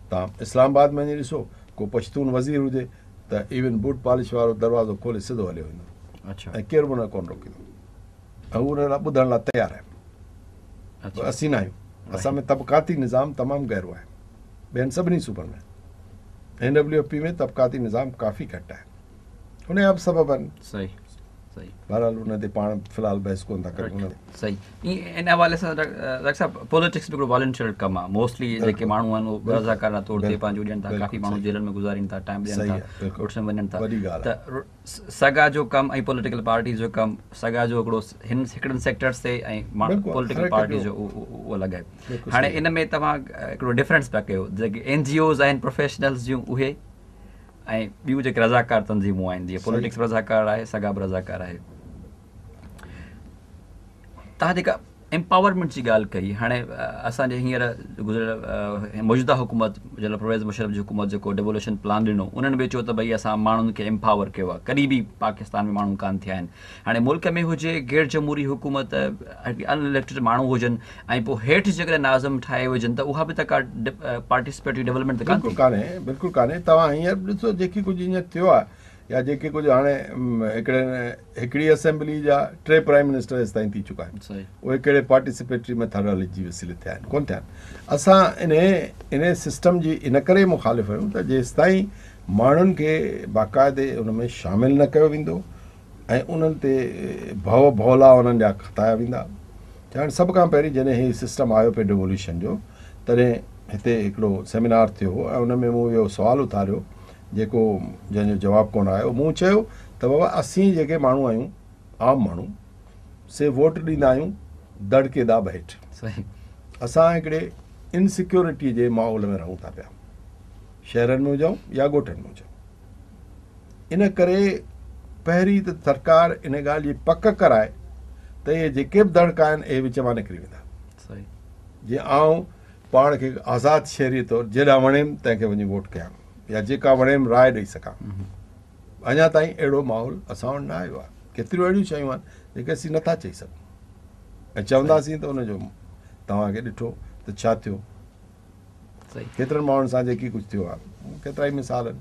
توهان اسلام آباد ۾ وڃي ڏسو ڪو پشتون وزير هجي ته ايون بوٽ پالش وارو دروازو کولي سڌو هليو ويندو. اڇا ۽ ڪير به ان کي ڪونه روڪيندو ۽ هو ان لاء ٻڌڻ لاء تيار آهن. اسين نه آهيون. اسان ۾ طبقاتي نظام تمام گهرو آهي. ٻين سڀني صوبن ۾ اين ڊبليو ايف پي ۾ طبقاتي نظام ڪافي گهٽ آهي. ان جا به سبب آهن.
صحيح صحيح.
بهرحال ان تي پاڻ في الحال بحث ڪونه ٿا ڪريون. ان
تي. صحيح ان حوالي سان ڊاڪٽر صاحب پوليٽڪس به هڪڙو والنٽيئر ڪم آهي موسٽلي جيڪي ماڻهو آهن اهي رضاڪارانه طور تي پنهنجو ڏين ٿا ڪافي ماڻهو جيلن ۾ گذارين ٿا ٽائيم ڏين ٿا ڳوٺن ۾ وڃن ٿا ته سگا جو ڪم ۽ پوليٽيڪل پارٽيز جو ڪم سگا جو هڪڙو هن هڪڙن سيڪٽرز تي ۽ پوليٽيڪل پارٽيز جو اهو الڳ آهي هاڻي ان ۾ توهان هڪڙو ڊفرنس پيا ڪيو جيڪي اين جي اوز آهن پروفيشنلز جون اهي ۽ ٻيون جيڪي رضاڪار تنظيمون آهن جيئن پوليٽڪس رضاڪار آهي سگا به رضاڪار آهي توهان جيڪا امپاورمينٽ جي ڳالهه ڪئي هاڻي اسان جي هينئر گذريل موجوده حڪومت جنرل پرويز مشرف جي حڪومت جيڪو ڊيووليوشن پلان ڏنو انهن به چيو ته ڀئي اسان ماڻهن کي امپاور ڪيو آهي ڪڏهن به پاڪستان ۾ ماڻهو ڪانه ٿيا آهن هاڻي ملڪ ۾ هجي غير جمهوري حڪومت ان اليڪٽيڊ ماڻهو هجن ۽ پوء هيٺ جيڪڏهن ناظم ٺاهي وجهن ته اها به ته ڪا پارٽيسپيٽري ڊيولپمينٽ ته
ڪانه ٿي. بلڪل ڪانهي بلڪل ڪانهي توهان هينئر به ڏسو جيڪي ڪجهه هينئر ٿيو آهي يا جيڪي ڪجهه هاڻي هڪڙي هڪڙي اسيمبلي جا ٽي پرائم منسٽر هيستائين ٿي چڪا آهن اهي ڪهڙي پارٽيسپيٽري ميٿاڊالاجي جي وسيلي ٿيا آهن ڪونه ٿيا آهن اسان انهي انهي سسٽم جي ان ڪري مخالف آهيون ته جيستائين ماڻهن کي باقاعدي ان ۾ شامل نه ڪيو ويندو ۽ انهن تي ڀؤ ڀولا انهن جا کتايا ويندا ڇاڪاڻ سڀ کان پهرين جڏهن هي سسٽم آيو پئي ڊيووليوشن جو تڏهن هتي هڪڙو سيمينار ٿيو هو ۽ ان ۾ مون اهو سوال اٿاريو جيڪو جنهن جو جواب ڪونه آيو. مون چيو ته بابا اسين جيڪي ماڻهو آهيون عام ماڻهو سي ووٽ ڏيندا آهيون دڙڪي داٻ هيٺ. اسان هڪڙي انسيڪيورٽي جي ماحول ۾ رهون ٿا پيا شهرن ۾ هجون يا ڳوٺن ۾ هجون ان ڪري پهرين ته سرڪار ان ڳالهه جي پڪ ڪرائي ته اهي جيڪي به دڙڪا آهن اهي وچ مان نڪري ويندا جيئن آئون پاڻ کي آزاد شهري طور جيڏانهن وڻيم تنهن کي وڃي ووٽ ڪيان يا جيڪا وڻيم راء ڏئي سگهان. اڃا تائين اهڙو ماحول اسان وٽ نه آيو آهي. ڪيتريون اهڙيون شيون آهن جيڪي اسين نٿا چئي سگهون ۽ چونداسين ته ان جو توهان کي ڏٺو ته ڇا ٿيو. ڪيترن ماڻهن سان جيڪي ڪجهه ٿيو آهي ڪيترائي مثال آهن.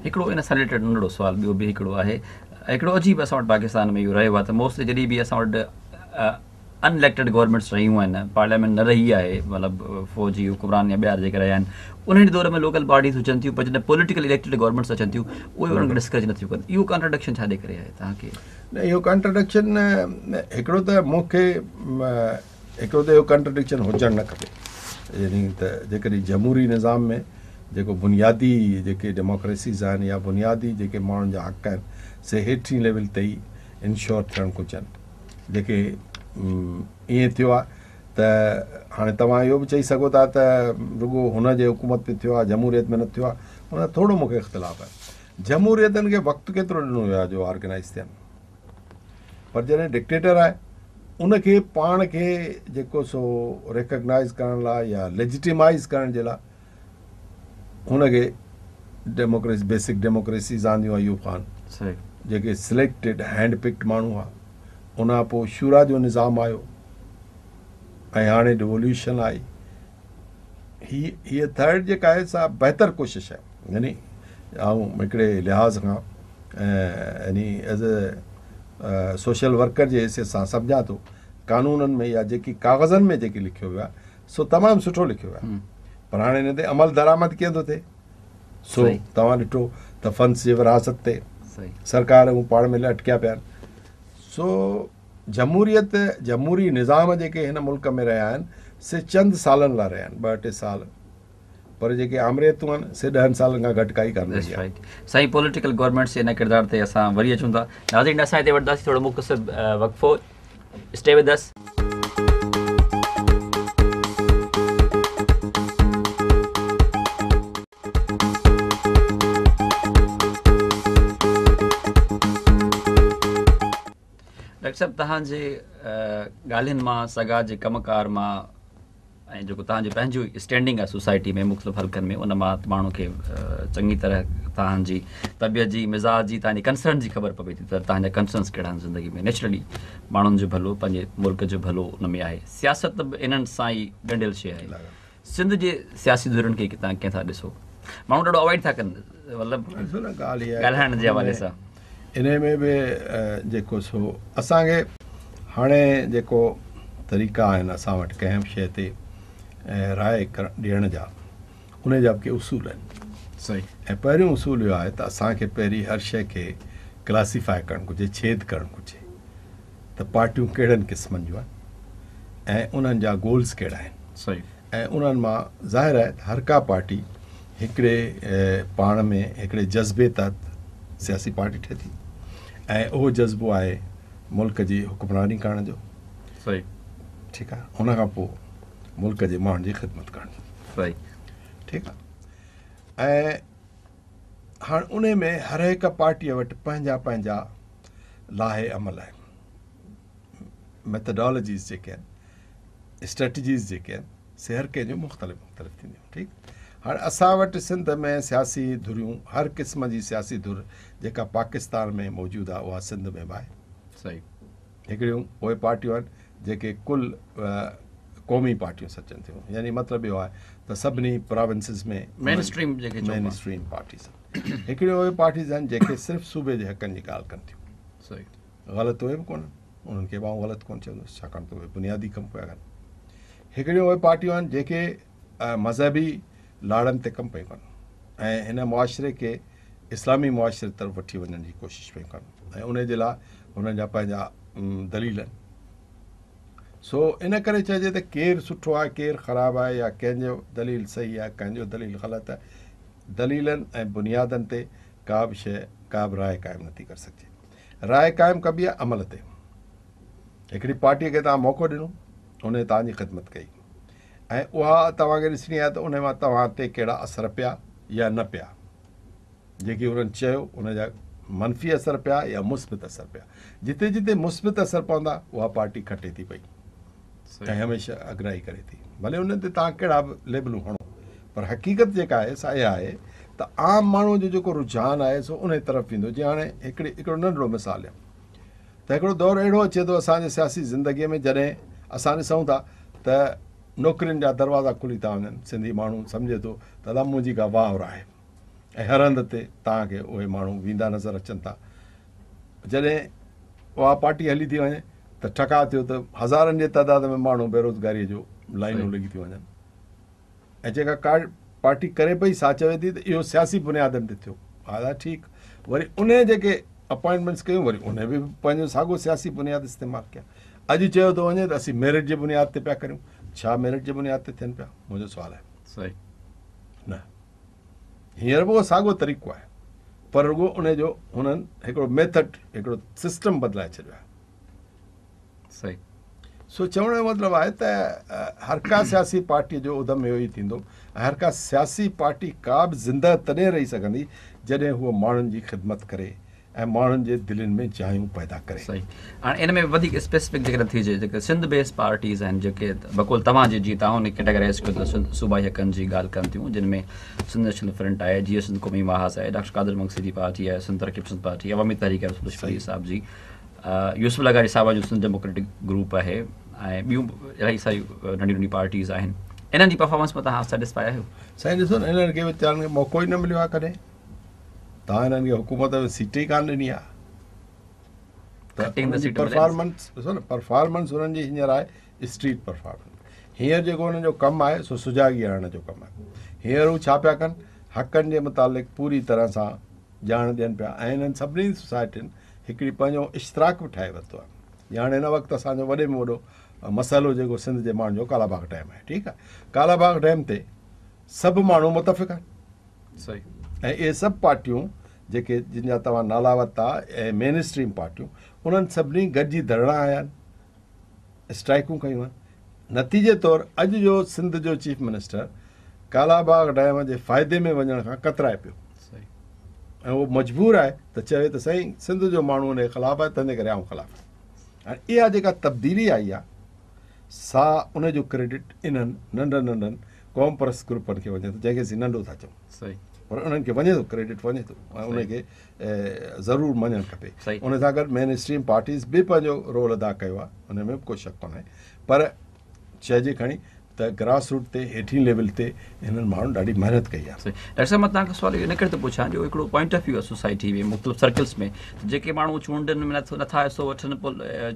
هڪڙو ان سان رليٽيڊ ننڍڙو سوال ٻيو به هڪڙو آهي هڪڙو عجيب اسان وٽ پاڪستان ۾ اهو رهيو آهي ته موسٽلي جڏهن به اسان وٽ ان اليڪٽيڊ گورنمينٽس رهيون آهن پارليامينٽ نه رهي آهي مطلب فوجي حڪمران يا ٻيا جيڪي رهيا آهن انهن جي دور ۾ لوڪل باڊيز هجن ٿيون پر جڏهن پوليٽيڪل اليڪٽيڊ گورنمينٽس اچن ٿيون اهي انهن کي ڊسڪريج نٿيون ڪن اهو ڪانٽراڊڪشن ڇا جي ڪري آهي توهان کي
نه اهو ڪانٽراڊڪشن هڪڙو ته مون کي هڪڙو ته اهو ڪانٽراڊڪشن هجڻ نه کپي يعني ته جيڪڏهن جمهوري نظام ۾ جيڪو بنيادي جيڪي ڊيموڪريسيز آهن يا بنيادي جيڪي ماڻهن جا حق آهن سي هيٺين ليول تي ئي انشور ٿيڻ گهرجن جيڪي ائين ٿيو آهي ته هاڻي توهان اهو به چئي سگهو ٿا ته رڳو هن جي حڪومت ۾ ٿيو آهي جمهوريت ۾ نه ٿيو آهي ان سان ٿورو مون کي اختلاف آهي جمهوريتن کي وقت ڪيترو ڏنو ويو آهي جو آرگنائز ٿين پر جڏهن ڊڪٽيٽر آهي ان کي پاڻ کي جيڪو سو ريڪگنائز ڪرڻ لاء يا ليجٽيمائز ڪرڻ جي لاء هن کي ڊيموڪريسي بيسڪ ڊيموڪريسيز آنديون ايوب خان جيڪي سليڪٽيڊ هينڊ پڪڊ ماڻهو هئا ان کان پوء شورا جو نظام آيو ۽ هاڻي ڊيووليوشن آئي هي هيء ٿرڊ جيڪا آهي سا بهتر ڪوشش آهي يعني آئون هڪڙي لحاظ کان يعني ايز اي سوشل ورڪر جي حيثيت سان سمجهان ٿو قانونن ۾ يا جيڪي ڪاغذن ۾ جيڪي لکيو ويو آهي سو تمام سٺو لکيو ويو آهي پر هاڻي ان تي عمل درآمد ڪيئن ٿو ٿئي سو توهان ڏٺو ته فنڊز جي ورهاست تي سرڪار هو پاڻ ۾ اٽڪيا پيا آهن سو جمهوريت جمهوري نظام جيڪي هن ملڪ ۾ رهيا آهن سي چند سالن لاء رهيا آهن ٻه ٽي سال پر جيڪي آمريتون آهن سي ڏهن سالن کان گهٽ ڪائي ڪانه رهي آهي.
سائين پوليٽيڪل گورنمينٽس جي ان ڪردار تي اسان وري اچون ٿا. ناظرين اسان هتي وٺنداسين ٿورو مختصر وقفو اسٽي ود اس. ڊاڪٽر صاحب توهان جي ڳالهين مان سگا جي ڪم ڪار مان ۽ جيڪو توهان جو پنهنجو اسٽينڊنگ آهي سوسائٽي ۾ مختلف حلقن ۾ ان مان ماڻهو کي چڱي طرح توهان جي طبيعت جي مزاج جي توهان جي ڪنسرن جي خبر پوي ٿي ته توهان جا ڪنسرنس ڪهڙا آهن زندگي ۾ نيچرلي ماڻهن جو ڀلو پنهنجي ملڪ جو ڀلو ان ۾ آهي سياست به انهن سان ئي ڳنڍيل شيء آهي سنڌ جي سياسي ڌرين کي توهان ڪيئن ٿا ڏسو؟ ماڻهو ڏاڍو اوائڊ ٿا ڪن مطلب ڳالهائڻ جي حوالي سان.
انهي ۾ به جيڪو سو اسان کي هاڻي جيڪو طريقا آهن اسان وٽ ڪنهن به شيء تي راء ڏيڻ جا انهي جا به ڪي اصول آهن.
صحيح.
۽ پهريون اصول اهو آهي ته اسان کي پهرين هر شيء کي ڪلاسيفاء ڪرڻ گهرجي، ڇيد ڪرڻ گهرجي ته پارٽيون ڪهڙن قسمن جون آهن ۽ انهن جا گولز ڪهڙا آهن.
صحيح.
۽ انهن مان ظاهر آهي ته هر ڪا پارٽي هڪڙي پاڻ ۾ هڪڙي جذبي تحت سياسي پارٽي ٺهي ٿي ۽ اهو جذبو آهي ملڪ جي حڪمراني ڪرڻ جو.
صحيح.
ٺيڪ آهي ان کان پوء ملڪ جي ماڻهن جي خدمت ڪرڻ جو.
صحيح.
ٺيڪ آهي ۽ هاڻ انهي ۾ هر هڪ پارٽيء وٽ پنهنجا پنهنجا لائحه عمل آهن، ميٿڊالاجيز جيڪي آهن، اسٽريٽجيز جيڪي آهن سي هر ڪنهن جون مختلف مختلف ٿينديون. ٺيڪ هاڻ اسان وٽ سنڌ ۾ سياسي ڌريون هر قسم جي سياسي ڌر جيڪا پاڪستان ۾ موجود آهي اها سنڌ ۾ به آهي.
صحيح.
هڪڙيون اهي پارٽيون آهن جيڪي ڪل قومي پارٽيون سڏجن ٿيون يعني مطلب اهو آهي ته سڀني پراونسز ۾
مين اسٽريم جيڪي
مين اسٽريم پارٽيز آهن. هڪڙيون اهي پارٽيز آهن جيڪي صرف صوبي جي حقن جي ڳالهه ڪن ٿيون.
صحيح.
غلط اهي به ڪونهن، انهن کي به آئون غلط ڪونه چوندس ڇاڪاڻ ته اهي بنيادي ڪم پيا ڪن. هڪڙيون اهي پارٽيون آهن جيڪي مذهبي لاڙن تي ڪم پيون ڪن ۽ هن معاشري کي اسلامي معاشري طرف وٺي وڃڻ جي ڪوشش پيون ڪن ۽ انهي جي لاء هنن جا پنهنجا دليل آهن. سو ان ڪري چئجي ته ڪير سٺو آهي ڪير خراب آهي يا ڪنهن جو دليل صحيح آهي ڪنهن جو دليل غلط آهي، دليلن ۽ بنيادن تي ڪا به شيء ڪا به راء قائم نٿي ڪري سگهجي. راء قائم ڪبي آهي عمل تي. هڪڙي پارٽيء کي توهان موقعو ڏنو، انهي توهان جي خدمت ڪئي ۽ اها توهان کي ڏسڻي آهي ته انهي مان توهان تي ڪهڙا اثر پيا يا نه پيا. جيڪي انهن چيو ان جا منفي اثر پيا يا مثبت اثر پيا. جتي جتي مثبت اثر پوندا اها پارٽي کٽي ٿي پئي ۽ هميشه اڳرائي ڪري ٿي. ڀلي انهن تي توهان ڪهڙا به ليبلون هڻو پر حقيقت جيڪا آهي سا اها آهي ته عام ماڻهوء جو جيڪو رجحان آهي سو انهي طرف ويندو. جيئن هاڻي هڪڙي هڪڙو ننڍڙو مثال ڏيان ته هڪڙو دور اهڙو اچي ٿو اسان جي سياسي زندگيء ۾ جڏهن اسان ڏسون ٿا ته نوڪرين جا دروازا کلي ٿا وڃن، سنڌي ماڻهو سمجهي ٿو ته ادا منهنجي ڪا واهر آهي ۽ هر هنڌ تي توهان کي اهي ماڻهو ويندا نظر اچن ٿا. جڏهن اها پارٽي هلي ٿي وڃي ته ٺڪاء ٿيو ته هزارن جي تعداد ۾ ماڻهو بيروزگاريء جو لائينون لڳي ٿيون وڃن. ۽ جيڪا ڪا پارٽي ڪري پئي سا چوي ٿي ته اهو سياسي بنيادن تي ٿيو. ادا ٺيڪ وري انهي جيڪي اپائنٽمينٽس ڪيون وري انهي به پنهنجو ساڳو سياسي بنياد استعمال ڪيا. اڄ چيو ٿو وڃي ته اسين ميرٽ جي بنياد تي پيا ڪريون. ڇا ميرٽ جي بنياد تي ٿين پيا؟ منهنجو سوال آهي.
صحيح.
نه هينئر به اهو ساڳو طريقو آهي پر رڳو انهي جو هنن هڪڙو ميٿڊ هڪڙو سسٽم بدلائي ڇڏيو آهي.
صحيح.
سو چوڻ جو مطلب آهي ته هر ڪا سياسي پارٽيء جو ادم اهو ئي ٿيندو ۽ هر ڪا سياسي پارٽي ڪا به زندهه تڏهن رهي سگهندي جڏهن هوء ماڻهن جي خدمت ڪري ۽ ماڻهن جي دلين ۾ جايون پيدا ڪري.
صحيح. هاڻي ان ۾ وڌيڪ اسپيسفڪ جيڪڏهن ٿيجي جيڪي سنڌ بيس پارٽيز آهن جيڪي بقول توهان جي جيئن توهان ان کي ڪيٽيگرائز ڪيو ته سنڌ صوبائي حقن جي ڳالهه ڪن ٿيون جن ۾ سنڌ نيشنل فرنٽ آهي، جيئي سنڌ قومي محاذ آهي، ڊاڪٽر قادر مگسي جي پارٽي آهي، سنڌ ترقي پسند پارٽي، عوامي تحريڪ آهي رسول بخش پليجي صاحب جي، يوسف لغاري صاحب جو سنڌ ڊيموڪريٽڪ گروپ آهي ۽ ٻيون الاهي ساريون ننڍيون ننڍيون پارٽيز آهن انهن جي پرفارمنس مان توهان سيٽسفائي آهيو؟
سائين ڏسو نه انهن کي ويچارن کي موقعو ئي نه مليو آهي ڪڏهن توهان انهن کي حڪومت ۾ سيٽ ئي ڪانه ڏني آهي ته پرفارمنس ڏسو نه پرفارمنس انهن جي هينئر آهي اسٽريٽ پرفارمنس هينئر جيڪو انهن جو ڪم آهي سو سجاڳي آڻڻ جو ڪم آهي هينئر هو ڇا پيا ڪن حقن جي متعلق پوري طرح سان ڄاڻ ڏين پيا ۽ انهن سڀني سوسائٽين هڪڙي پنهنجو اشتراڪ به ٺاهي ورتو آهي. جيئن هاڻي هن وقت اسان جو وڏي ۾ وڏو مسئلو جيڪو سنڌ جي ماڻهن جو ڪالا باغ ڊيم آهي ٺيڪ آهي ڪالا باغ ڊيم تي سڀ ماڻهو متفق آهن
صحيح
۽ اهي سڀ پارٽيون جيڪي جن جا توهان نالا ورتا ۽ مين اسٽريم پارٽيون انهن سڀني گڏجي ڌرڻا هنيا آهن اسٽرائيڪون ڪيون آهن نتيجي طور اڄ جو سنڌ جو چيف منسٽر ڪالاباغ ڊيم جي فائدي ۾ وڃڻ کان ڪترائي پيو ۽ اهو مجبور آهي ته چوي ته سائين سنڌ جو ماڻهو ان جي خلاف آهي تنهن ڪري آئون خلاف آهيان هاڻي اها جيڪا تبديلي آئي آهي سا ان جو ڪريڊٽ انهن ننڍن ننڍن قوم پرست گروپن کي وڃي ٿو جنهن کي اسين ننڍو ٿا چئون پر انهن کي وڃي ٿو ڪريڊٽ وڃي ٿو ۽ ان کي ضرور مڃڻ کپي. ان سان گڏ مين اسٽريم پارٽيز به پنهنجو رول ادا ڪيو آهي ان ۾ به ڪو شڪ ڪونهي پر چئجي کڻي ته ته گراس روٽ تي هيٺين ليول تي هنن ماڻهن ڏاڍي محنت ڪئي آهي.
صحيح ڊاڪٽر صاحب مان توهان کان سوال ان ڪري ٿو پڇان جو هڪڙو پوائنٽ آف ويو آهي سوسائٽي ۾ مختلف سرڪلس ۾ ته جيڪي ماڻهو چونڊن ۾ نٿا حصو وٺن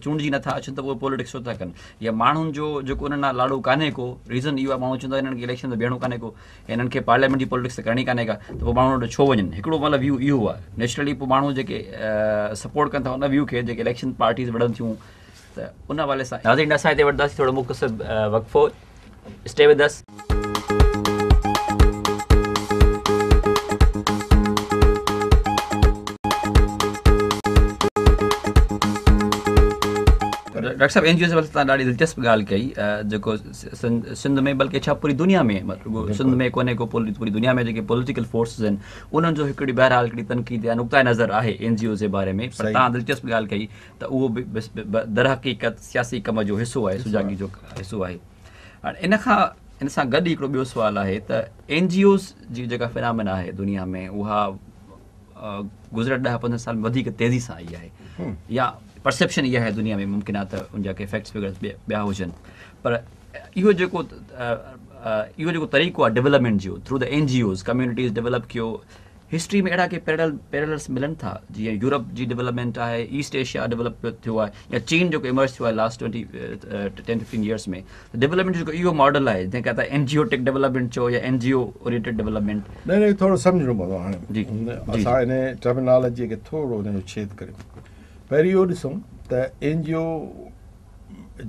چونڊجي نٿا اچن ته اهي پوليٽڪس ڇو ٿا ڪن يا ماڻهن جو جيڪو انهن ڏانهن لاڙو ڪانهي ڪو ريزن اهو آهي ماڻهو چون ٿا انهن کي اليڪشن ۾ بيهڻو ڪانهي ڪو انهن کي پارليامينٽ جي پوليٽڪس ته ڪرڻي ڪانهي ڪا ته پوء ماڻهو وٽ ڇو وڃن هڪڙو مطلب ويو اهو آهي نيچرلي پوء ماڻهو جيڪي سپورٽ ڪن ٿا ان ويو کي جيڪي اليڪشن پارٽيز وڙهن ٿيون ته ان حوالي سان ناظرين اسان هتي وٺنداسين ٿورو مختصر وقفو اسٽي ود اس. ڊاڪٽر صاحب اين جي اوز جي حوالي سان توهان ڏاڍي دلچسپ ڳالهه ڪئي جيڪو سنڌ ۾ بلڪه ڇا پوري دنيا ۾ رڳو سنڌ ۾ ڪونهي ڪو پوري دنيا ۾ جيڪي پوليٽيڪل فورسز آهن انهن جو هڪڙي بهرحال هڪڙي تنقيد يا نقطه نظر آهي اين جي اوز جي باري ۾ پر توهان دلچسپ ڳالهه ڪئي ته اهو به درحقيقت سياسي ڪم جو حصو آهي سجاڳي جو حصو آهي هاڻي ان کان ان سان گڏ هڪڙو ٻيو سوال آهي ته اين جي اوز جي جيڪا فنامنا آهي دنيا ۾ اها گذريل 10 15 سال ۾ وڌيڪ تيزي سان آئي آهي يا پرسيپشن اها آهي دنيا ۾ ممڪن آهي ته ان جا ڪي فيڪٽس وغيره ٻيا هجن پر اهو جيڪو اهو جيڪو طريقو آهي ڊيولپمينٽ جو through the N G Os communities develop ڪيو هسٽري ۾ اهڙا ڪي پيرل پيرلس ملن ٿا جيئن يورپ جي ڊيولپمينٽ آهي ايسٽ ايشيا ڊيولپ ٿيو آهي يا چين جيڪو ايمرج ٿيو آهي لاسٽ 20 10 15 يئرس ۾ ڊيولپمينٽ جو جيڪو اهو ماڊل آهي جنهن کي توهان اين جي او ٽيڪ ڊيولپمينٽ چئو يا اين جي او اورينٽيڊ ڊيولپمينٽ.
نه نه ٿورو سمجهڻو پوندو هاڻي جي اسان ان ٽرمينالاجي کي ٿورو ان جو ڇيد ڪريون پهرين اهو ڏسون ته اين جي او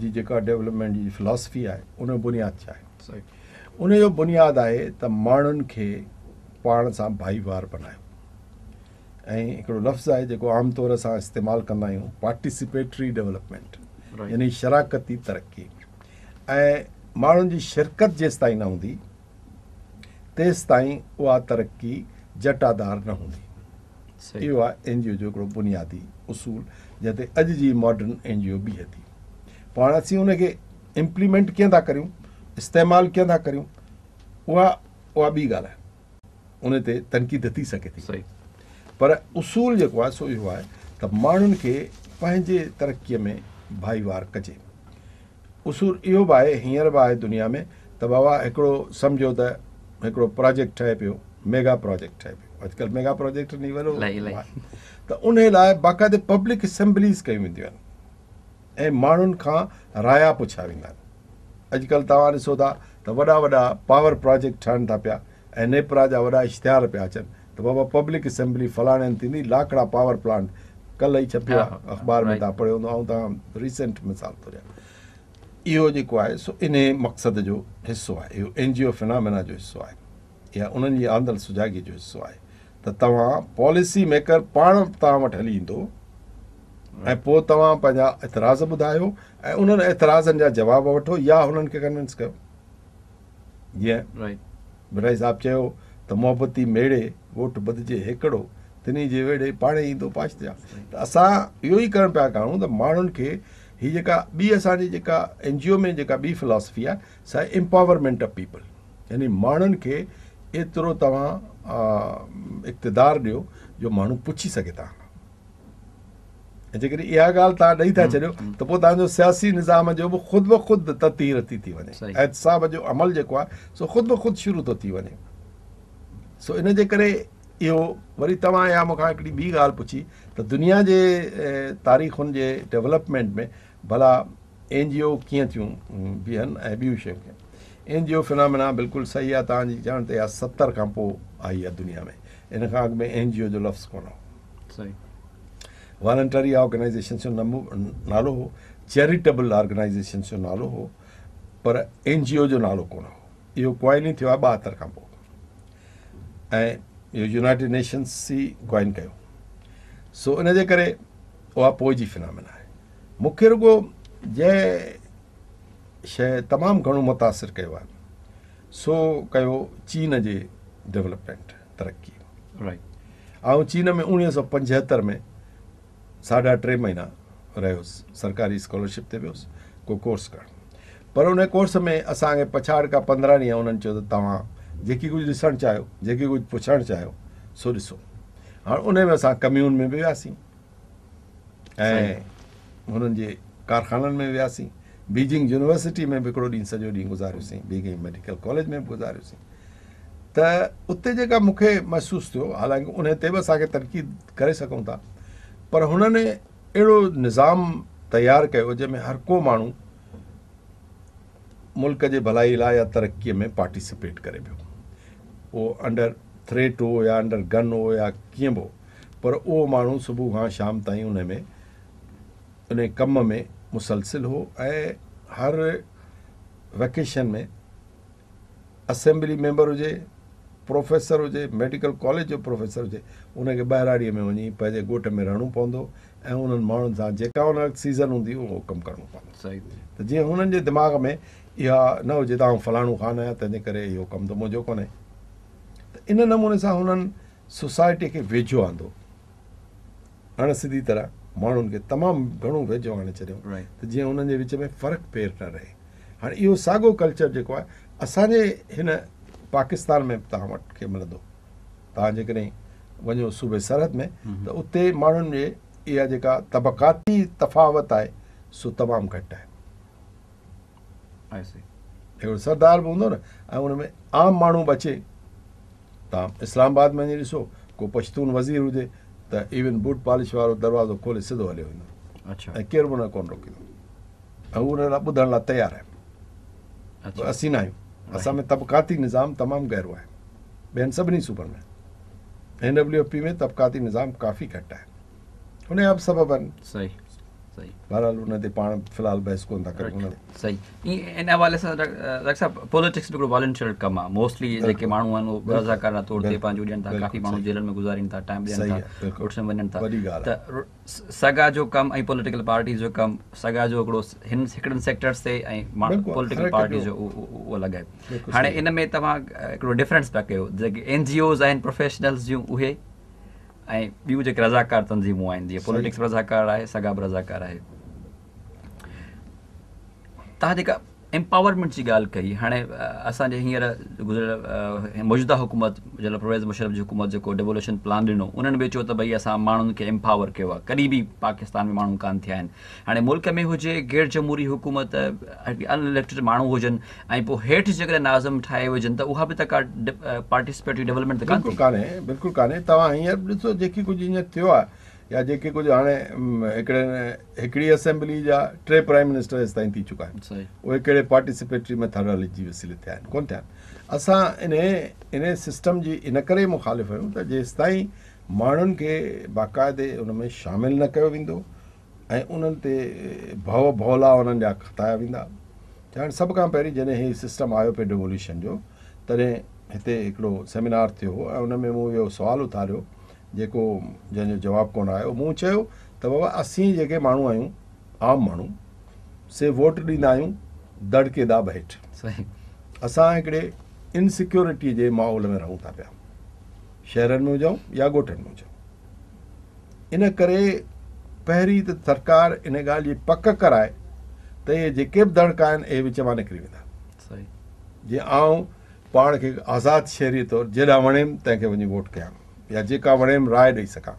جي جيڪا ڊيولپمينٽ جي فلاسفي آهي ان جو بنياد ڇا آهي ان جو بنياد آهي ته ماڻهن کي پاڻ سان ڀائيوار بنايو ۽ هڪڙو لفظ آهي جيڪو عام طور اسان استعمال ڪندا آهيون پارٽيسپيٽري ڊيولپمينٽ يعني شراڪتي ترقي ۽ ماڻهن جي شرڪت جيستائين نه هوندي تيستائين اها ترقي جٽادار نه هوندي. اهو آهي اين جي او جو هڪڙو بنيادي اصول جنهن تي اڄ جي ماڊرن اين جي او بيهي ٿي. پوء هاڻي اسين ان کي امپليمينٽ ڪيئن ٿا ڪريون، استعمال ڪيئن ٿا ڪريون اها اها ٻي ڳالهه آهي. ان تي تنقيد ٿي سگهي ٿي پر اصول جيڪو آهي سو اهو آهي ته ماڻهن کي پنهنجي ترقي ۾ ڀائيوار ڪجي. اصول اهو به آهي هينئر به آهي دنيا ۾ ته بابا هڪڙو سمجهو ته هڪڙو پراجيڪٽ ٺهي پيو ميگا پراجيڪٽ ٺهي پيو اڄڪلهه ميگا پراجيڪٽ ني وڏو ته ان لاء باقاعده پبلڪ اسيمبليز ڪيون وينديون آهن ۽ ماڻهن کان رايا پڇيا ويندا آهن اڄڪلهه توهان ڏسو ٿا ته وڏا وڏا پاور پراجيڪٽ ٺهن ٿا پيا ۽ نيپرا جا وڏا اشتهار پيا اچن ته بابا پبلڪ اسيمبلي فلاڻي هنڌ ٿيندي لاکڙا پاور پلانٽ ڪلهه ئي ڇپيو آهي اخبار ۾ توهان پڙهيو هوندو آئون توهان ريسنٽ مثال ٿو ڏيان اهو جيڪو آهي سو انهي مقصد جو حصو آهي اهو اين جي او فنامينا جو حصو آهي يا انهن جي آندل سجاڳي جو حصو آهي ته توهان پاليسي ميڪر پاڻ توهان وٽ هلي ايندو ۽ پوء توهان پنهنجا اعتراض ٻڌايو ۽ انهن اعتراضن جا جواب وٺو يا هنن کي ڪنوينس ڪيو جيئن ڀٽائي صاحب چيو ته محبتي ميڙي ڳوٺ ٻڌجي هيڪڙو، تنهي جي ويڙهي پاڻهي ايندو پاڇتيا. ته اسان اهو ئي ڪرڻ پيا چاهيون ته ماڻهن کي هي جيڪا ٻي اسان جي جيڪا اين جي او ۾ جيڪا ٻي فلاسفي آهي سا آهي امپاورمينٽ آف پيپل يعني ماڻهن کي ايترو توهان اقتدار ڏيو جو ماڻهو پڇي سگهي توهان کان. ۽ جيڪڏهن اها ڳالهه توهان ڏئي ٿا ڇڏيو ته پوء توهان جو سياسي نظام جو به خود بخود تطهير ٿي ٿي وڃي احتساب جو عمل جيڪو آهي سو خود بخود شروع ٿو ٿي وڃي سو ان جي ڪري اهو وري توهان اها مون کان هڪڙي ٻي ڳالهه پڇي ته دنيا جي تاريخن جي ڊيولپمينٽ ۾ ڀلا اين جي او ڪيئن ٿيون بيهن ۽ ٻيون شيون ڪيئن اين جي او فنامينا بلڪل صحيح آهي توهان جي چوڻ تي اها 70 کان پوء آئي آهي دنيا ۾ ان کان اڳ ۾ اين جي او جو لفظ ڪونه هو
صحيح.
والنٽري آرگنائيزيشنس جو نالو هو، چيريٽيبل آرگنائيزيشنس جو نالو هو پر اين جي او جو نالو ڪونه هو. اهو ڪوائن ئي ٿيو آهي 72 کان پوء ۽ اهو يونائيٽيڊ نيشنس ئي ڪوائن ڪيو. سو ان جي ڪري اها پوء جي فنامينا آهي. مون کي رڳو جنهن شيء تمام گهڻو متاثر ڪيو آهي سو ڪيو چين جي ڊولپمينٽ ترقي. آئون چين ۾ 1975 ۾ ساڍا ٽي مهينا رهيس سرڪاري اسڪالرشپ تي ويس ڪو ڪورس ڪرڻ پر ان ڪورس ۾ اسان کي پڇاڙڪا 15 ڏينهن انهن چيو ته توهان جيڪي ڪجهه ڏسڻ چاهيو جيڪي ڪجهه پڇڻ چاهيو سو ڏسو هاڻ ان ۾ اسان ڪميون ۾ به وياسين ۽ هنن جي ڪارخانن ۾ وياسين بيجنگ يونيورسٽي ۾ به هڪڙو ڏينهن سڄو ڏينهن گذاريوسين، بيجنگ ميڊيڪل ڪاليج ۾ به گذاريوسين ته اتي جيڪا مون کي محسوس ٿيو، حالانڪه انهي تي به اسان کي تنقيد ڪري سگهون ٿا، پر هنن اهڙو نظام تيار ڪيو جنهن ۾ هر ڪو ماڻهو ملڪ جي ڀلائي لاء يا ترقي ۾ پارٽيسپيٽ ڪري پيو. اهو انڊر ٿريٽ هو يا انڊر گن هو يا ڪيئن به هو، پر اهو ماڻهو صبح کان شام تائين انهي ۾ انهي ڪم ۾ مسلسل هو ۽ هر وئڪيشن ۾ اسيمبلي ميمبر هجي، پروفيسر هجي، ميڊيڪل ڪاليج جو پروفيسر هجي، ان کي ٻهراڙيء ۾ وڃي پنهنجي ڳوٺ ۾ رهڻو پوندو ۽ انهن ماڻهن سان جيڪا ان وقت سيزن هوندي اهو ڪم ڪرڻو پوندو ته جيئن هنن جي دماغ ۾ اها نه هجي ته آئون فلاڻو خان آهيان تنهنجي ڪري اهو ڪم ته منهنجو ڪونهي ته ان نموني سان هنن سوسائٽي کي ويجهو آندو. اڻ سڌي طرح ماڻهن کي تمام گهڻو ويجهو آڻي ڇڏيو ته جيئن انهن جي وچ ۾ فرق ڦير نه رهي. هاڻي اهو ساڳو ڪلچر جيڪو آهي اسان جي هن پاڪستان ۾ به توهان وٽ کي ملندو. توهان جيڪڏهن وڃو صوبي سرحد ۾ ته اتي ماڻهن جي اها جيڪا طبقاتي تفاوت آهي سو تمام گهٽ آهي. هڪڙو سردار به هوندو نه ۽ ان ۾ عام ماڻهو به اچي. توهان اسلام آباد ۾ وڃي ڏسو ڪو پشتون وزير هجي ته ايون بوٽ پالش وارو دروازو کولي سڌو هليو ويندو ۽ ڪير به ان کي ڪونه روڪيندو ۽ هو ان لاء ٻڌڻ لاء تيار آهي. اسين نه آهيون. اسان ۾ طبقاتي نظام تمام گهرو آهي. ٻين سڀني صوبن ۾ اين ڊبليو ايف پي ۾ طبقاتي نظام ڪافي گهٽ آهي. ان جا به سبب آهن.
صحيح صحيح.
بهرحال ان تي پاڻ في الحال بحث ڪونه ٿا ڪريون.
صحيح ان حوالي سان ڊاڪٽر صاحب پوليٽڪس به هڪڙو والنٽيئر ڪم آهي موسٽلي جيڪي ماڻهو آهن اهي رضاڪارانه طور تي پنهنجو ڏين ٿا ڪافي ماڻهو جيلن ۾ گذارين ٿا ٽائيم ڏين ٿا ڳوٺن ۾ وڃن ٿا ته سگا جو ڪم ۽ پوليٽيڪل پارٽيز جو ڪم سگا جو هڪڙو هن هڪڙن سيڪٽرز تي ۽ پوليٽيڪل پارٽيز جو اهو الڳ آهي هاڻي ان ۾ توهان هڪڙو ڊفرنس پيا ڪيو جيڪي اين جي اوز آهن پروفيشنلز جون اهي ۽ ٻيون جيڪي رضاڪار تنظيمون آهن جيئن پوليٽڪس به رضاڪار آهي سگا به رضاڪار آهي توهان جيڪا امپاورمينٽ جي ڳالهه ڪئي هاڻي اسان جي هينئر گذريل موجوده حڪومت جنرل پرويز مشرف جي حڪومت جيڪو ڊيووليوشن پلان ڏنو انهن به چيو ته ڀئي اسان ماڻهن کي امپاور ڪيو آهي ڪڏهن به پاڪستان ۾ ماڻهو ڪانه ٿيا آهن هاڻي ملڪ ۾ هجي غير جمهوري حڪومت ان اليڪٽيڊ ماڻهو هجن ۽ پوء هيٺ جيڪڏهن ناظم ٺاهي وجهن ته اها به ته ڪا پارٽيسپيٽري ڊولپمينٽ ته ڪانه ٿي.
بلڪل ڪانهي بلڪل ڪانهي توهان هينئر به ڏسو جيڪي ڪجهه هينئر ٿيو آهي يا جيڪي ڪجهه هاڻي هڪڙي هڪڙي اسيمبلي جا ٽي پرائم منسٽر هيستائين ٿي چڪا آهن اهي ڪهڙي پارٽيسپيٽري ميٿاڊالاجي جي وسيلي ٿيا آهن ڪونه ٿيا آهن اسان انهي انهي سسٽم جي ان ڪري مخالف آهيون ته جيستائين ماڻهن کي باقاعدي ان ۾ شامل نه ڪيو ويندو ۽ انهن تي ڀؤ ڀولا انهن جا کتايا ويندا. ڇاڪاڻ سڀ کان پهرين جڏهن هي سسٽم آيو پئي ڊيووليوشن جو تڏهن هتي هڪڙو سيمينار ٿيو هو ۽ ان ۾ مون اهو سوال اٿاريو جيڪو جنهن جو جواب ڪونه آيو. مون چيو ته بابا اسين جيڪي ماڻهو آهيون عام ماڻهو سي ووٽ ڏيندا آهيون دڙڪي داٻ هيٺ. اسان هڪڙي انسيڪيورٽي جي ماحول ۾ رهون ٿا پيا شهرن ۾ هجون يا ڳوٺن ۾ هجون. ان ڪري پهرين ته سرڪار ان ڳالهه جي پڪ ڪرائي ته اهي جيڪي به دڙڪا آهن اهي وچ مان نڪري ويندا. جيئن آئون پاڻ کي آزاد شهري طور جيڏانهن وڻيم تنهن کي وڃي ووٽ ڪيان يا جيڪا وڻيم راء ڏئي سگهان.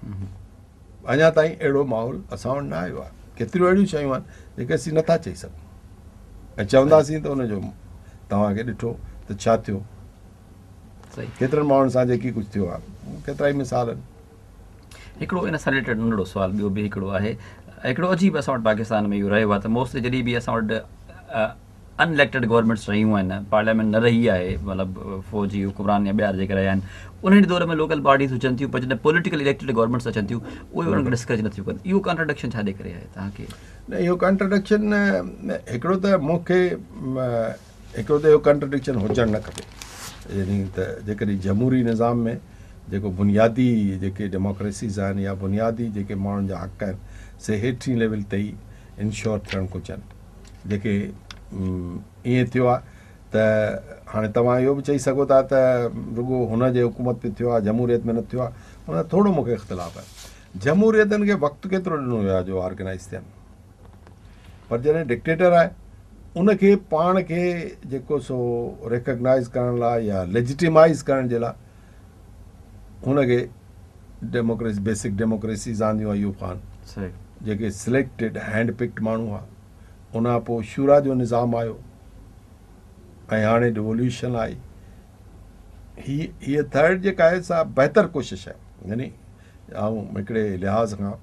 اڃا تائين اهڙو ماحول اسان وٽ نه آيو آهي. ڪيتريون اهڙيون شيون آهن جيڪي اسين نٿا چئي سگهون ۽ چونداسين ته ان جو توهان کي ڏٺو ته ڇا ٿيو. ڪيترن ماڻهن سان جيڪي ڪجهه ٿيو آهي ڪيترائي مثال آهن.
هڪڙو ان سان رليٽيڊ ننڍڙو سوال ٻيو به هڪڙو آهي هڪڙو عجيب اسان وٽ پاڪستان ۾ اهو رهيو آهي ته موسٽلي جڏهن به اسان وٽ ان اليڪٽيڊ گورنمينٽس رهيون آهن پارليامينٽ نه رهي آهي مطلب فوجي حڪمران يا ٻيا جيڪي رهيا آهن انهن جي دور ۾ لوڪل باڊيز هجن ٿيون پر جڏهن پوليٽيڪل اليڪٽيڊ گورنمينٽس اچن ٿيون اهي انهن کي ڊسڪريج نٿيون ڪن اهو ڪانٽراڊڪشن ڇا جي ڪري آهي توهان کي
نه اهو ڪانٽراڊڪشن هڪڙو ته مون کي هڪڙو ته اهو ڪانٽرڊڪشن هجڻ نه کپي يعني ته جيڪڏهن جمهوري نظام ۾ جيڪو بنيادي جيڪي ڊيموڪريسيز آهن يا بنيادي جيڪي ماڻهن جا حق آهن سي هيٺين ليول تي ئي انشور ٿيڻ گهرجن جيڪي ائين ٿيو آهي ته هاڻي توهان اهو به چئي سگهو ٿا ته رڳو هن جي حڪومت ۾ ٿيو آهي جمهوريت ۾ نه ٿيو آهي ان سان ٿورو مون کي اختلاف آهي جمهوريتن کي وقت ڪيترو ڏنو ويو آهي جو آرگنائز ٿين پر جڏهن ڊڪٽيٽر آهي ان کي پاڻ کي جيڪو سو ريڪگنائز ڪرڻ لاء يا ليجٽيمائز ڪرڻ جي لاء هن کي ڊيموڪريسي بيسڪ ڊيموڪريسيز آنديون ايوب خان جيڪي سليڪٽيڊ هينڊ پڪڊ ماڻهو هئا ان کان پوء شوريٰ جو نظام آيو ۽ هاڻي ڊيووليوشن آئي. هي هيء ٿرڊ جيڪا آهي سا بهتر ڪوشش آهي يعني آئون هڪڙي لحاظ کان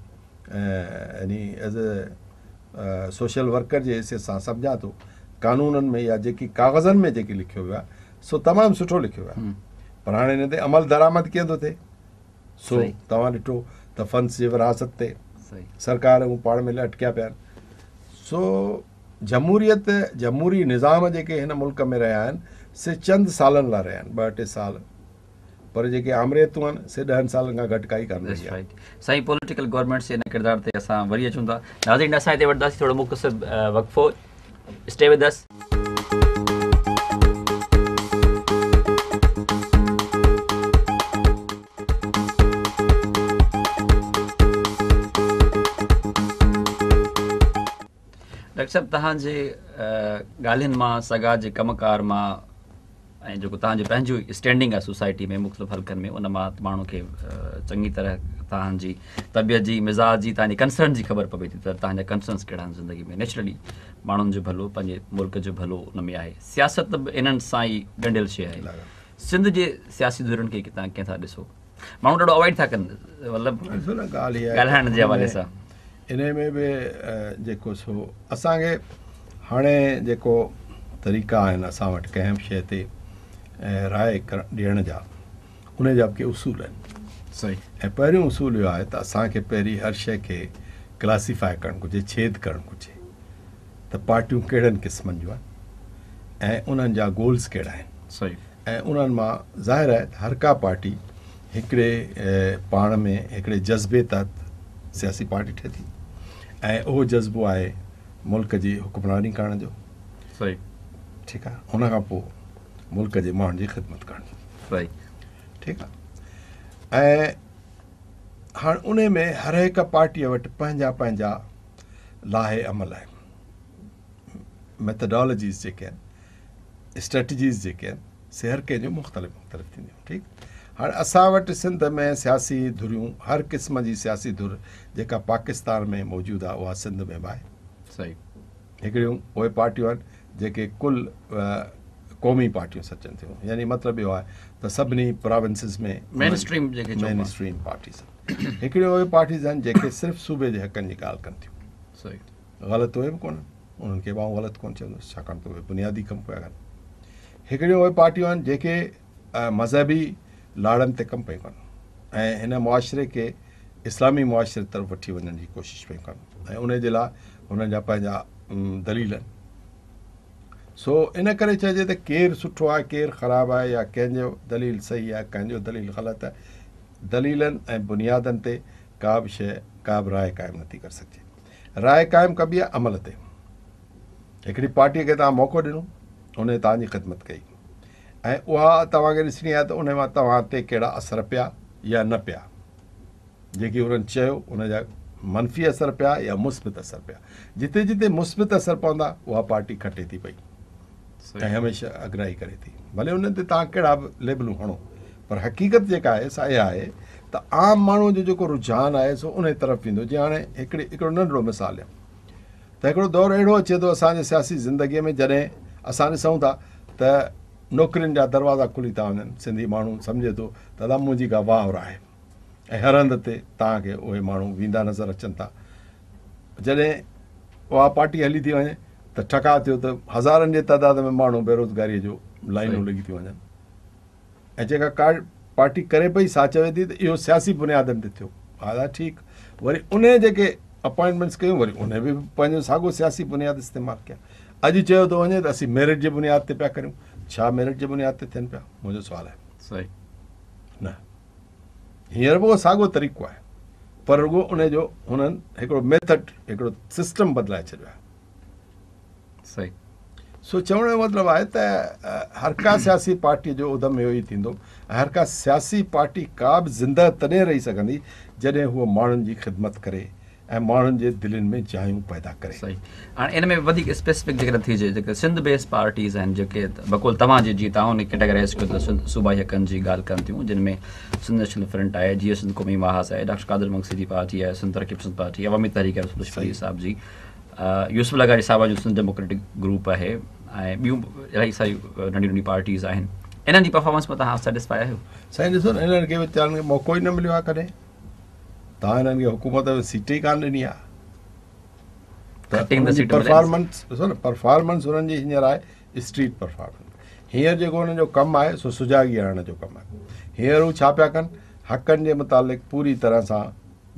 يعني ايز اي سوشل ورڪر جي حيثيت سان سمجهان ٿو قانونن ۾ يا جيڪي ڪاغذن ۾ جيڪي لکيو ويو آهي سو تمام سٺو لکيو ويو آهي پر هاڻي ان تي عمل درآمد ڪيئن ٿو ٿئي سو توهان ڏٺو ته فنڊز جي ورهاست تي سرڪار هو پاڻ ۾ اٽڪيا پيا آهن سو جمهوريت جمهوري نظام جيڪي هن ملڪ ۾ رهيا آهن سي چند سالن لاء رهيا آهن ٻه ٽي سال پر جيڪي آمريتون آهن سي ڏهن سالن کان گهٽ ڪائي ڪانه رهي آهي.
سائين پوليٽيڪل گورنمينٽس جي ان ڪردار تي اسان وري اچون ٿا. ناظرين اسان هتي وٺنداسين ٿورو مختصر وقفو اسٽي ود اس. ڊاڪٽر صاحب توهان جي ڳالهين مان سگا جي ڪم ڪار مان ۽ جيڪو توهان جو پنهنجو اسٽينڊنگ آهي سوسائٽي ۾ مختلف حلقن ۾ ان مان ماڻهو کي چڱي طرح توهان جي طبيعت جي مزاج جي توهان جي ڪنسرن جي خبر پوي ٿي ته توهان جا ڪنسرنس ڪهڙا آهن زندگي ۾ نيچرلي ماڻهن جو ڀلو پنهنجي ملڪ جو ڀلو ان ۾ آهي سياست به انهن سان ئي ڳنڍيل شيء آهي سنڌ جي سياسي ڌرين کي توهان ڪيئن ٿا ڏسو ماڻهو ڏاڍو اوائڊ ٿا ڪن مطلب ڳالهائڻ جي حوالي سان
انهي ۾ به جيڪو سو اسان کي هاڻي جيڪو طريقا آهن اسان وٽ ڪنهن به شيء تي راء ڏيڻ جا انهي جا به ڪي اصول آهن
صحيح
۽ پهريون اصول اهو آهي ته اسان کي پهرين هر شيء کي ڪلاسيفاء ڪرڻ گهرجي ڇيد ڪرڻ گهرجي ته پارٽيون ڪهڙن قسمن جون آهن ۽ انهن جا گولز ڪهڙا آهن
صحيح
۽ انهن مان ظاهر آهي ته هر ڪا پارٽي هڪڙي پاڻ ۾ هڪڙي جذبي تحت سياسي پارٽي ٺهي ٿي ۽ اهو جذبو آهي ملڪ جي حڪمراني ڪرڻ جو
صحيح
ٺيڪ آهي ان کان پوء ملڪ جي ماڻهن جي خدمت ڪرڻ جو
صحيح
ٺيڪ آهي ۽ هاڻ ان ۾ هر هڪ پارٽيء وٽ پنهنجا پنهنجا لائحه عمل آهن ميٿڊالاجيز جيڪي آهن اسٽريٽجيز جيڪي آهن سي هر ڪنهن جون مختلف مختلف ٿينديون ٺيڪ هاڻي اسان وٽ سنڌ ۾ سياسي ڌريون هر قسم جي سياسي ڌر جيڪا پاڪستان ۾ موجود آهي اها سنڌ ۾ به آهي
صحيح
هڪڙيون اهي پارٽيون آهن جيڪي ڪل قومي پارٽيون سڏجن ٿيون يعني مطلب اهو آهي ته سڀني پراونسز ۾
مين اسٽريم جيڪي
مين اسٽريم پارٽيز هڪڙيون اهي پارٽيز آهن جيڪي صرف صوبي جي حقن جي ڳالهه ڪن ٿيون
صحيح
غلط اهي به ڪونهن انهن کي به آئون غلط ڪونه چوندس ڇاڪاڻ ته اهي بنيادي ڪم پيا ڪن. هڪڙيون اهي پارٽيون آهن جيڪي مذهبي لاڙن تي ڪم پيون ڪن ۽ هن معاشري کي اسلامي معاشري طرف وٺي وڃڻ جي ڪوشش پيون ڪن ۽ ان جي لاء هنن جا پنهنجا دليل آهن. سو ان ڪري چئجي ته ڪير سٺو آهي ڪير خراب آهي يا ڪنهن جو دليل صحيح آهي ڪنهن جو دليل غلط آهي دليلن ۽ بنيادن تي ڪا به شيء ڪا به راء قائم نٿي ڪري سگهجي. راء قائم ڪبي آهي عمل تي. هڪڙي پارٽيء کي توهان موقعو ڏنو، ان توهان جي خدمت ڪئي ۽ اها توهان کي ڏسڻي آهي ته ان مان توهان تي ڪهڙا اثر پيا يا نه پيا. جيڪي انهن چيو ان جا منفي اثر پيا يا مثبت اثر پيا. جتي جتي مثبت اثر پوندا اها پارٽي کٽي ٿي پئي ۽ هميشه اڳرائي ڪري ٿي. ڀلي انهن تي توهان ڪهڙا به ليبلون هڻو پر حقيقت جيڪا آهي سا اها آهي ته عام ماڻهوء جو جيڪو رجحان آهي سو انهي طرف ويندو. جيئن هاڻي هڪڙي هڪڙو ننڍڙو مثال ڏيان ته هڪڙو دور اهڙو اچي ٿو اسان جي سياسي زندگيء ۾ جڏهن اسان ڏسون ٿا ته نوڪرين جا دروازا کلي ٿا وڃن، سنڌي ماڻهو سمجهي ٿو ته ادا منهنجي ڪا واهر آهي ۽ هر هنڌ تي توهان کي اهي ماڻهو ويندا نظر اچن ٿا. جڏهن اها پارٽي هلي ٿي وڃي ته ٺڪاء ٿيو ته هزارن جي تعداد ۾ ماڻهو بيروزگاريء جو لائينون لڳي ٿيون وڃن. ۽ جيڪا ڪا پارٽي ڪري پئي سا چوي ٿي ته اهو سياسي بنيادن تي ٿيو ادا ٺيڪ وري انهي جيڪي اپائنٽمينٽس ڪيون وري انهي به پنهنجو ساڳو سياسي بنياد استعمال ڪيا اڄ چيو ٿو وڃي ته اسين ميرٽ جي بنياد تي پيا ڪريون ڇا ميرٽ جي بنياد تي ٿين پيا منهنجو سوال آهي
صحيح
نه هينئر به اهو ساڳو طريقو آهي پر رڳو ان جو هنن هڪڙو ميٿڊ هڪڙو سسٽم بدلائي ڇڏيو آهي
صحيح.
سو چوڻ جو مطلب آهي ته هر ڪا سياسي پارٽيء جو ادم اهو ئي ٿيندو ۽ هر ڪا سياسي پارٽي ڪا به زندهه تڏهن رهي سگهندي جڏهن هوء ماڻهن جي خدمت ڪري ۽ ماڻهن جي دلين ۾ جايون پيدا ڪري.
صحيح. هاڻي ان ۾ وڌيڪ اسپيسفڪ جيڪڏهن ٿيجي جيڪي سنڌ بيس پارٽيز آهن جيڪي بقول توهان جي جيئن توهان ان کي ڪيٽيگرائز ڪيو ته سنڌ صوبائي حقن جي ڳالهه ڪن ٿيون جن ۾ سنڌ نيشنل فرنٽ آهي، جيئي سنڌ قومي محاذ آهي، ڊاڪٽر قادر مگسي جي پارٽي آهي، سنڌ ترقي پسند پارٽي، عوامي تحريڪ آهي رسول بخش پليجي صاحب جي. يوسف لغاري صاحب جو سنڌ ڊيموڪريٽڪ گروپ آهي ۽ ٻيون الاهي ساريون ننڍيون ننڍيون پارٽيز آهن انهن جي پرفارمنس مان توهان سيٽسفائي آهيو؟
سائين ڏسو نه انهن کي ويچارن کي موقعو ئي نه مليو آهي ڪڏهن توهان انهن کي حڪومت ۾ سيٽ ئي ڪانه ڏني آهي ته پرفارمنس ڏسو نه پرفارمنس انهن جي هينئر آهي اسٽريٽ پرفارمنس هينئر جيڪو انهن جو ڪم آهي سو سجاڳي آڻڻ جو ڪم آهي هينئر هو ڇا پيا ڪن حقن جي متعلق پوري طرح سان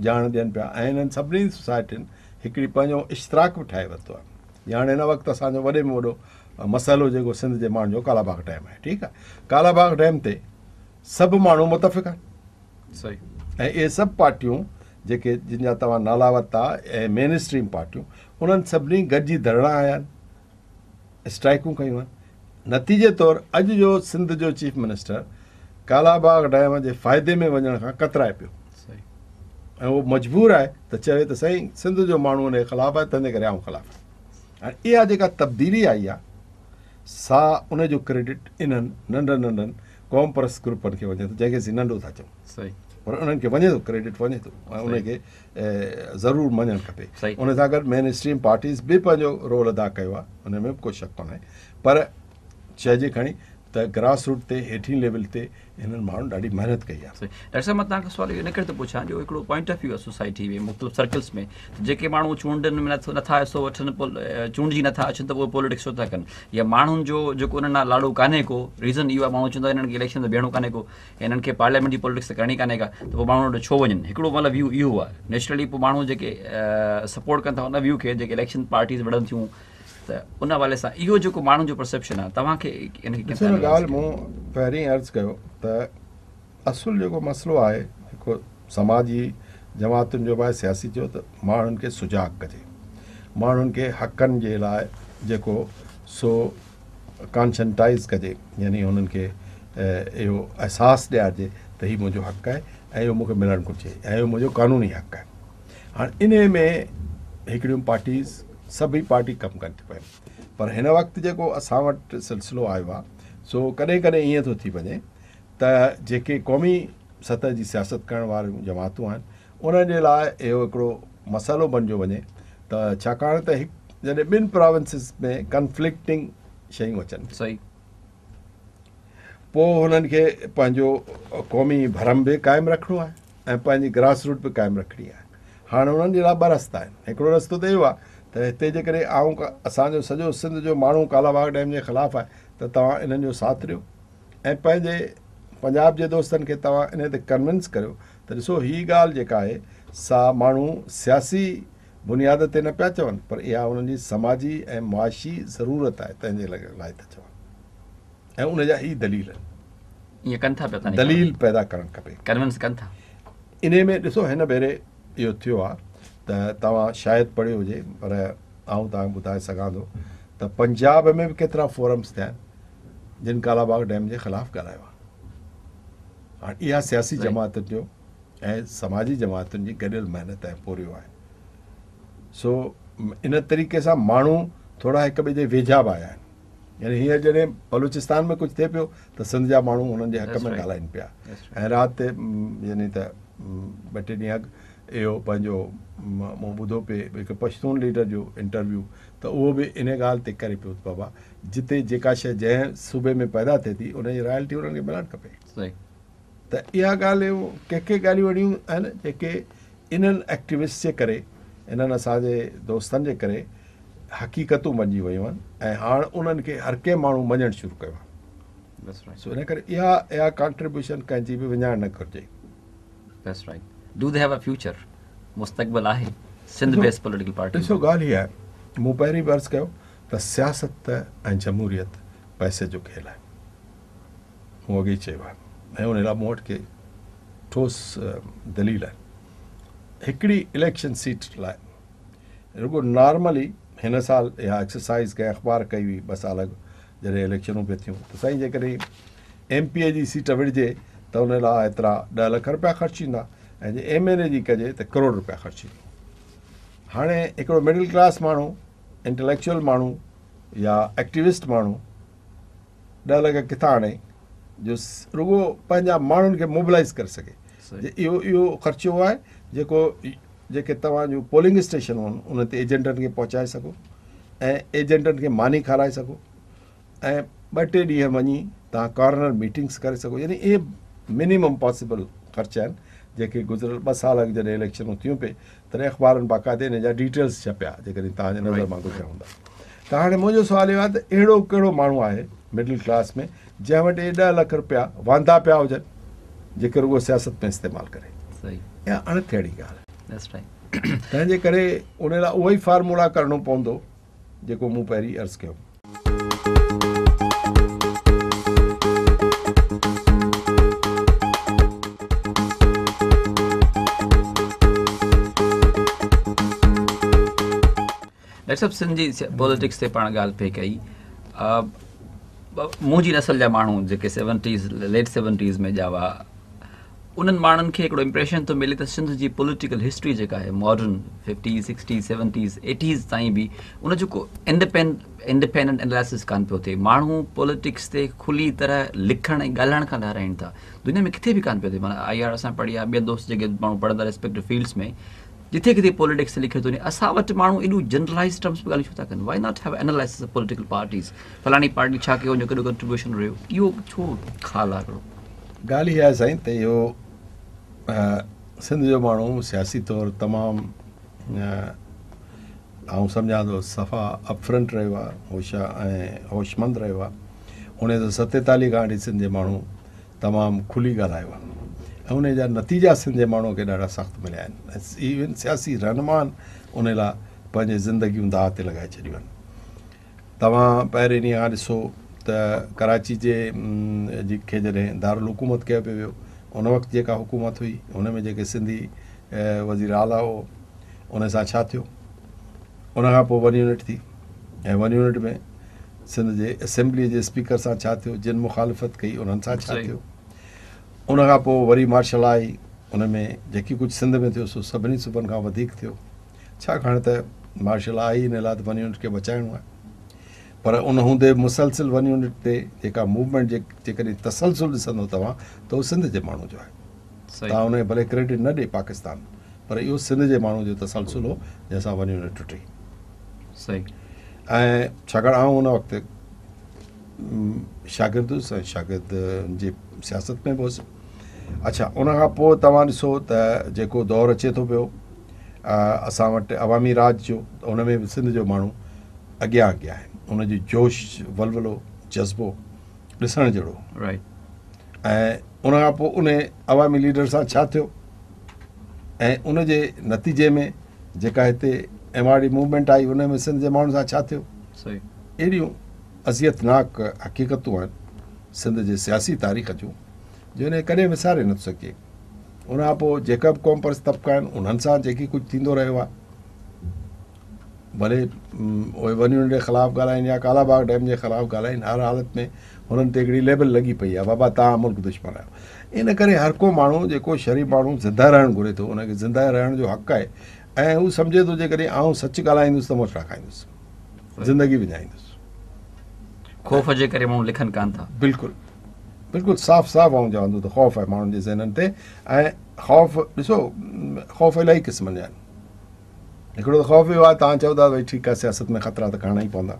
ڄاڻ ڏين پيا ۽ انهن سڀني سوسائٽين هڪڙي پنهنجو اشتراڪ به ٺاهي ورتو آهي. ڄاڻ هن وقت اسان جو وڏي ۾ وڏو مسئلو جيڪو سنڌ جي ماڻهن جو ڪالا باغ ڊيم آهي ٺيڪ آهي ڪالا باغ ڊيم تي سڀ ماڻهو متفق آهن
صحيح
۽ اهي سڀ پارٽيون جيڪي جن جا توهان نالا ورتا ۽ مين اسٽريم پارٽيون انهن سڀني گڏجي ڌرڻا هنيا آهن اسٽرائيڪون ڪيون آهن نتيجي طور اڄ جو سنڌ جو chief minister Kala Bagh dam جي فائدي ۾ وڃڻ کان ڪترائي پيو ۽ اهو مجبور آهي ته چوي ته سائين سنڌ جو ماڻهو ان جي خلاف آهي تنهن ڪري آئون خلاف آهيان هاڻي اها جيڪا تبديلي آئي آهي سا ان جو ڪريڊٽ انهن ننڍن ننڍن قوم پرست گروپن کي وڃي ٿو جنهن کي اسين ننڍو ٿا چئون پر انهن کي وڃي ٿو ڪريڊٽ وڃي ٿو ۽ ان کي ضرور مڃڻ کپي ان سان گڏ مين اسٽريم پارٽيز به پنهنجو رول ادا ڪيو آهي ان ۾ به ڪو شڪ ڪونهي پر چئجي کڻي ته گراس روٽ تي هيٺين ليول تي هنن ماڻهن ڏاڍي محنت ڪئي آهي.
صحيح ڊاڪٽر صاحب مان توهان کان سوال اهو ان ڪري ٿو پڇان جو هڪڙو پوائنٽ آف ويو آهي سوسائٽي ۾ مختلف سرڪلس ۾ ته جيڪي ماڻهو چونڊن ۾ نٿا حصو وٺن چونڊجي نٿا اچن ته اهي پوليٽڪس ڇو ٿا ڪن يا ماڻهن جو جيڪو انهن ڏانهن لاڙو ڪانهي ڪو ريزن اهو آهي ماڻهو چوندا انهن کي اليڪشن ۾ بيهڻو ڪانهي ڪو انهن کي پارليامينٽ جي پوليٽڪس ته ڪرڻي ڪانهي ڪا ته پوء ماڻهو ان ڏي ڇو وڃن هڪڙو مطلب ويو اهو آهي نيچرلي پوء ماڻهو جيڪي سپورٽ ڪن ٿا ان ويو کي جيڪي اليڪشن پارٽيز وڙهن ٿيون ته ان حوالي سان اهو جيڪو ماڻهن جو پرسيپشن آهي توهان کي
ان کي ڏسو نه ڳالهه مون پهرين عرض ڪيو ته اصل جيڪو مسئلو آهي هڪ سماجي جماعتن جو به آهي سياسي جو ته ماڻهن کي سجاڳ ڪجي ماڻهن کي حقن جي لاء جيڪو سو ڪانشنٽائز ڪجي يعني انهن کي اهو احساس ڏيارجي ته هي منهنجو حق آهي ۽ اهو مون کي ملڻ گهرجي ۽ اهو منهنجو قانوني حق آهي هاڻ انهي ۾ هڪڙيون پارٽيز سڀئي پارٽي ڪم ڪن ٿيون پيون پر هن وقت جيڪو اسان وٽ سلسلو آيو آهي سو ڪڏهن ڪڏهن ائين ٿو ٿي وڃي ته جيڪي قومي سطح جي سياست ڪرڻ واريون جماعتون آهن انهن جي لاء اهو هڪڙو مسئلو بنجيو وڃي ته ڇاڪاڻ ته هڪ جڏهن ٻن پراونسز ۾ ڪنفلڪٽنگ شيون اچن
صحيح
پوء هنن کي پنهنجو قومي ڀرم به قائم رکڻو آهي ۽ پنهنجي گراس روٽ به قائم رکڻي آهي هاڻ انهن جي لاء ٻه رستا آهن هڪڙو رستو ته اهو آهي ته هتي جيڪڏهن آئون اسان جو سڄو سنڌ جو ماڻهو ڪالا باغ ڊيم جي خلاف آهي ته توهان انهن جو ساٿ ڏيو ۽ پنهنجي پنجاب جي دوستن کي توهان انهي تي ڪنونس ڪريو ته ڏسو هي ڳالهه جيڪا آهي سا ماڻهو سياسي بنياد تي نه پيا چون پر اها انهن جي سماجي ۽ معاشي ضرورت آهي تنهن جي لاء ٿا چون ۽ ان جا هي دليل آهن.
ائين ڪن ٿا پيا
تنهن دليل پيدا ڪرڻ کپي.
ڪنونس ڪن ٿا.
انهي ۾ ڏسو هن ڀيري اهو ٿيو آهي ته توهان شايد پڙهيو هجي پر آئون توهان کي ٻڌائي سگهان ٿو ته پنجاب ۾ به ڪيترا فورمز ٿيا آهن جن ڪالا باغ ڊيم جي خلاف ڳالهايو آهي. هاڻ اها سياسي جماعتن جو ۽ سماجي جماعتن جي گڏيل محنت ۽ پورهيو آهي. سو ان طريقي سان ماڻهو ٿورا هڪ ٻئي جي ويجها به آيا آهن. يعني هينئر جڏهن بلوچستان ۾ ڪجهه ٿئي پيو ته سنڌ جا ماڻهو انهن جي حق ۾ ڳالهائين پيا ۽ رات يعني ته ٻه ٽي ڏينهن اڳ اهو پنهنجو مون ٻڌو پئي هڪ پشتون ليڊر جو انٽرويو ته اهو به ان ڳالهه تي ڪري پيو ته بابا جتي جيڪا شيء جنهن صوبي ۾ پيدا ٿئي ٿي ان جي رائلٽي انهن کي ملڻ کپي. ته اها ڳالهيون ڪي ڪي ڳالهيون اهڙيون آهن جيڪي انهن ايڪٽيوسٽ جي ڪري انهن اسان جي دوستن جي ڪري حقيقتون بنجي ويون آهن ۽ هاڻ انهن کي هر ڪنهن ماڻهو مڃڻ شروع ڪيو آهي. سو ان ڪري اها اها ڪانٽريبيوشن ڪنهن جي به وڃائڻ نه گهرجي.
That's right. Do they have a future? مستقبل آهي سنڌ بيسڊ پوليٽيڪل پارٽي؟
ڏسو ڳالهه هي آهي مون پهرين به عرض ڪيو ته سياست ۽ جمهوريت پئسي جو کيل آهي. مون اڳي ئي چيو آهي ۽ ان لاء مون وٽ ڪي ٺوس دليل آهن. هڪڙي اليڪشن سيٽ لاء رڳو نارملي هن سال اها ايڪسرسائيز ڪنهن اخبار ڪئي هئي ٻه سال اڳ جڏهن اليڪشنون پئي ٿيون ته سائين جيڪڏهن ايم پي اي جي سيٽ وڙهجي ته ان لاء ايترا 10 لک رپيا خرچ ايندا ۽ جي ايم اين اي جي ڪجي ته ڪروڙ رپيا خرچ ايندو. هاڻي هڪڙو مڊل ڪلاس ماڻهو، انٽليڪچوئل ماڻهو يا ايڪٽيوسٽ ماڻهو 10 لک ڪٿان آڻي جو رڳو پنهنجا ماڻهن کي موبلائز ڪري سگهي. اهو اهو خرچو آهي جيڪو جيڪي توهان جون پولنگ اسٽيشنون آهن انهن تي ايجنٽن کي پهچائي سگهو ۽ ايجنٽن کي ماني کارائي سگهو ۽ ٻه ٽي ڏينهن وڃي توهان ڪارنر ميٽنگس ڪري سگهو يعني اهي منيمم پاسيبل خرچ آهن جيڪي گذريل ٻه سال اڳ جڏهن اليڪشنون ٿيون پئي تڏهن اخبارن باقاعدي ان جا ڊيٽيلس ڇپيا جيڪڏهن توهان جي نظر مان گذريا هوندا ته هاڻي منهنجو سوال اهو آهي ته اهڙو ڪهڙو ماڻهو آهي مڊل ڪلاس ۾ جنهن وٽ اهي 10 لک رپيا واندا پيا هجن جيڪي رڳو سياست ۾ استعمال ڪري. اها اڻ ٿيڻي ڳالهه آهي. تنهن جي ڪري ان لاء اهو ئي فارمولا ڪرڻو پوندو جيڪو مون پهرين عرض ڪيو.
ڊاڪٽر صاحب سنڌ جي پوليٽڪس تي پاڻ ڳالهه پئي ڪئي منهنجي نسل جا ماڻهو جيڪي سيونٽيز ليٽ سيونٽيز ۾ ڄاوا انهن ماڻهن کي هڪڙو امپريشن ٿو ملي ته سنڌ جي پوليٽيڪل هسٽري جيڪا آهي modern fifties sixties seventies eighties تائين به ان جو ڪو انڊيپينڊنٽ انالائسس ڪانه پيو ٿئي ماڻهو پوليٽڪس تي کلي طرح لکڻ ۽ ڳالهائڻ کان لهرائين ٿا دنيا ۾ ڪٿي به ڪانه پيو ٿئي معنيٰ I R اسان پڙهي آهي ٻيا دوست جيڪي ماڻهو پڙهندا ريسپيڪٽو فيلڊس ۾ جٿي ڪٿي پوليٽڪس تي لکيو ٿو وڃي اسان وٽ ماڻهو ايڏو جنرلائز ٽرمز ۾ ڳالهيون ڇو ٿا ڪن why not have analysis of political parties فلاڻي پارٽي ڇا ڪيو ان جو ڪيڏو ڪنٽريبيوشن رهيو اهو ڇو خال آهي هڪڙو.
ڳالهه اها آهي سائين ته اهو سنڌ جو ماڻهو سياسي طور تمام آئون سمجهان ٿو صفا اپ فرنٽ رهيو آهي هوشيار ۽ هوشمند رهيو آهي 1947 کان وٺي سنڌ جي ماڻهو تمام کلي ڳالهايو آهي ۽ ان جا نتيجا سنڌ جي ماڻهن کي ڏاڍا سخت مليا آهن ۽ ايون سياسي رهنمائن ان لاء پنهنجي زندگيون داء تي لڳائي ڇڏيون آهن. توهان پهرين ڏينهن کان ڏسو ته ڪراچي جي جي کي جڏهن دارالحڪومت ڪيو پيو ويو ان وقت جيڪا حڪومت هئي ان ۾ جيڪي سنڌي وزير اعليٰ هو ان سان ڇا ٿيو ان کان پوء ون يونٽ ٿي ۽ ون يونٽ ۾ سنڌ جي اسيمبليء جي اسپيڪر سان ڇا ٿيو، جن مخالفت ڪئي انهن سان ڇا ٿيو، ان کان پوء وري مارشل لا آئي، ان ۾ جيڪي ڪجهه سنڌ ۾ ٿيو سو سڀني صوبن کان وڌيڪ ٿيو، ڇاڪاڻ ته مارشل لا آئي ان لاء ته ون يونٽ کي بچائڻو آهي، پر ان هوندي به مسلسل ون يونٽ تي جيڪا موومينٽ جيڪڏهن تسلسل ڏسندو توهان ته اهو سنڌ جي ماڻهو جو آهي، توهان ان کي ڀلي ڪريڊٽ نه ڏي پاڪستان پر اهو سنڌ جي ماڻهو جو تسلسل هو جنهن سان ون يونٽ ٽٽي.
صحيح.
۽ ڇاڪاڻ آئون ان وقت شاگرد هيس ۽ شاگرد جي سياست ۾ به هوس. اڇا ان کان پوء توهان ڏسو ته جيڪو دور اچي ٿو پيو اسان وٽ عوامي راڄ جو ته ان ۾ به سنڌ جو ماڻهو اڳيان اڳيان آهي ان جو جوش ولولو جذبو ڏسڻ جهڙو
رائٽ
۽ ان کان پوء ان عوامي ليڊر سان ڇا ٿيو ۽ ان جي نتيجي ۾ جيڪا هتي ايم آر ڊي موومينٽ آئي ان ۾ سنڌ جي ماڻهن سان ڇا ٿيو؟ اهڙيون اذيتناڪ حقيقتون آهن سنڌ جي سياسي تاريخ جون جو ان کي ڪڏهن وساري نٿو سگهجي. ان کان پوء جيڪا به قوم پرست طبقا آهن انهن سان جيڪي ڪجهه ٿيندو رهيو آهي ڀلي اهي ون يونٽ جي خلاف ڳالهائين يا ڪالا باغ ڊيم جي خلاف ڳالهائين هر حالت ۾ هنن تي هڪڙي ليبل لڳي پئي آهي بابا توهان ملڪ دشمن آهيو ان ڪري هر ڪو ماڻهو جيڪو شريف ماڻهو زنده رهڻ گهري ٿو ان کي زنده رهڻ جو حق آهي ۽ هو سمجهي ٿو جيڪڏهن آئون سچ ڳالهائيندس ته موچڙا کائيندس زندگي وڃائيندس.
خوف جي ڪري ماڻهو لکن ڪانه ٿا.
بلڪل بلڪل صاف صاف آئون چوان ٿو ته خوف آهي ماڻهن جي ذهنن تي ۽ خوف ڏسو خوف الاهي قسمن جا آهن هڪڙو ته خوف اهو آهي توهان چئو ٿا ڀئي ٺيڪ آهي سياست ۾ خطرا ته کڻڻا ئي پوندا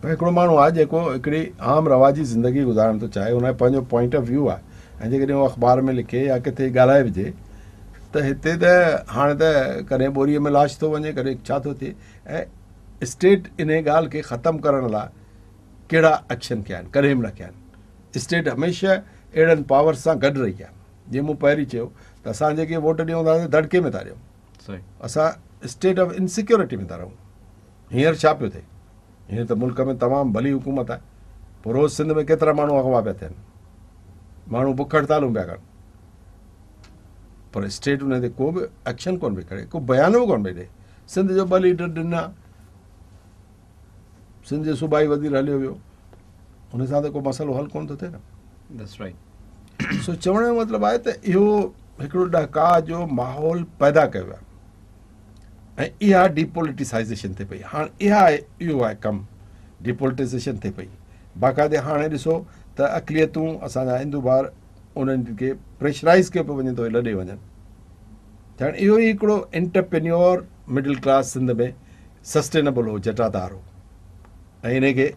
پر هڪڙو ماڻهو آهي جيڪو هڪڙي عام رواجي زندگي گذارڻ ٿو چاهي ان جو پنهنجو پوائنٽ آف ويو آهي ۽ جيڪڏهن هو اخبار ۾ لکي يا ڪٿي ڳالهائي وجهي ته هتي ته هاڻي ته ڪڏهن ٻوريء ۾ لاش ٿو وڃي ڪڏهن ڇا ٿو ٿئي ۽ اسٽيٽ ان ڳالهه کي ختم ڪرڻ لاء ڪهڙا ايڪشن ڪيا آهن ڪڏهن به نه ڪيا آهن اسٽيٽ هميشه اهڙن پاورس سان گڏ رهي آهي جيئن مون پهرين چيو ته اسان جيڪي ووٽ ڏيون ٿا دڙڪي ۾ ٿا ڏيون اسان اسٽيٽ آف انسيڪيورٽي ۾ ٿا رهون هينئر ڇا پيو ٿئي؟ هينئر ته ملڪ ۾ تمام ڀلي حڪومت آهي پوء روز سنڌ ۾ ڪيترا ماڻهو اغوا پيا ٿين، ماڻهو بک هڙتالون پيا ڪن پر اسٽيٽ ان تي ڪو به ايڪشن ڪونه پئي کڻي، ڪو بيان به ڪونه پئي ڏئي. سنڌ جو ٻه ليڊر ڏنا، سنڌ جو صوبائي وزير هليو ويو، ان سان ته ڪو مسئلو حل ڪونه ٿو ٿئي نه.
That's right.
سو چوڻ جو مطلب آهي ته اهو هڪڙو ڏهڪاء جو ماحول پيدا ڪيو ويو آهي. ۽ اها ڊيپوليٽيسائيزيشن ٿئي پئي هاڻ اها اهو آهي ڪم ڊيپوليٽيسائيزيشن ٿئي پئي باقاعدي هاڻي ڏسو ته اقليتون اسان جا هندو ڀائر انهن کي پريشرائيز ڪيو پيو وڃي ته اهي لڏي وڃن ڇاڪاڻ اهو ئي هڪڙو entrepreneur middle class Sindh ۾ sustainable هو، جٽادار هو ۽ انهي کي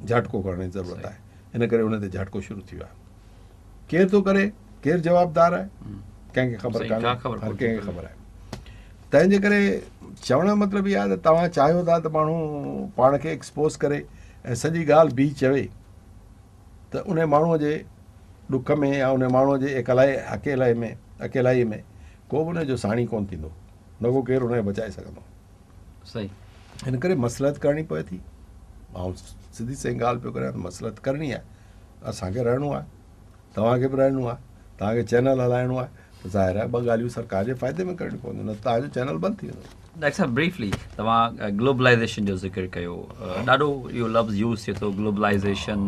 جهٽڪو ڪرڻ جي ضرورت آهي. ان ڪري ان تي جهٽڪو شروع ٿي ويو آهي. ڪير ٿو ڪري، ڪير جوابدار آهي، ڪنهن کي خبر ڪانهي، هر ڪنهن کي خبر آهي. تنهن جي ڪري چوڻ جو مطلب اهو آهي ته توهان چاهيو ٿا ته ماڻهو پاڻ کي ايڪسپوز ڪري ۽ سڄي ڳالهه بيهي چوي ته ان ماڻهوء جي ڏک ۾ يا ان ماڻهوء جي اڪيلائي اڪيلائي ۾ اڪيلائي ۾ ڪو به ان جو ساڻي ڪونه ٿيندو، نه ڪو ڪير ان کي بچائي سگهندو.
صحيح.
ان ڪري مصلحت ڪرڻي پوي ٿي. آئون سڌي سئين ڳالهه پيو ڪريان ته مصلحت ڪرڻي آهي. اسان کي رهڻو آهي، توهان کي به رهڻو آهي، توهان کي چينل هلائڻو آهي ته ظاهر آهي ٻه ڳالهيون سرڪار جي فائدي ۾ ڪرڻيون پونديون نه ته توهان جو چينل بند ٿي ويندو.
ڊاڪٽر صاحب بريفلي توهان گلوبلائيزيشن جو ذڪر ڪيو، ڏاڍو اهو لفظ يوز ٿئي ٿو گلوبلائيزيشن،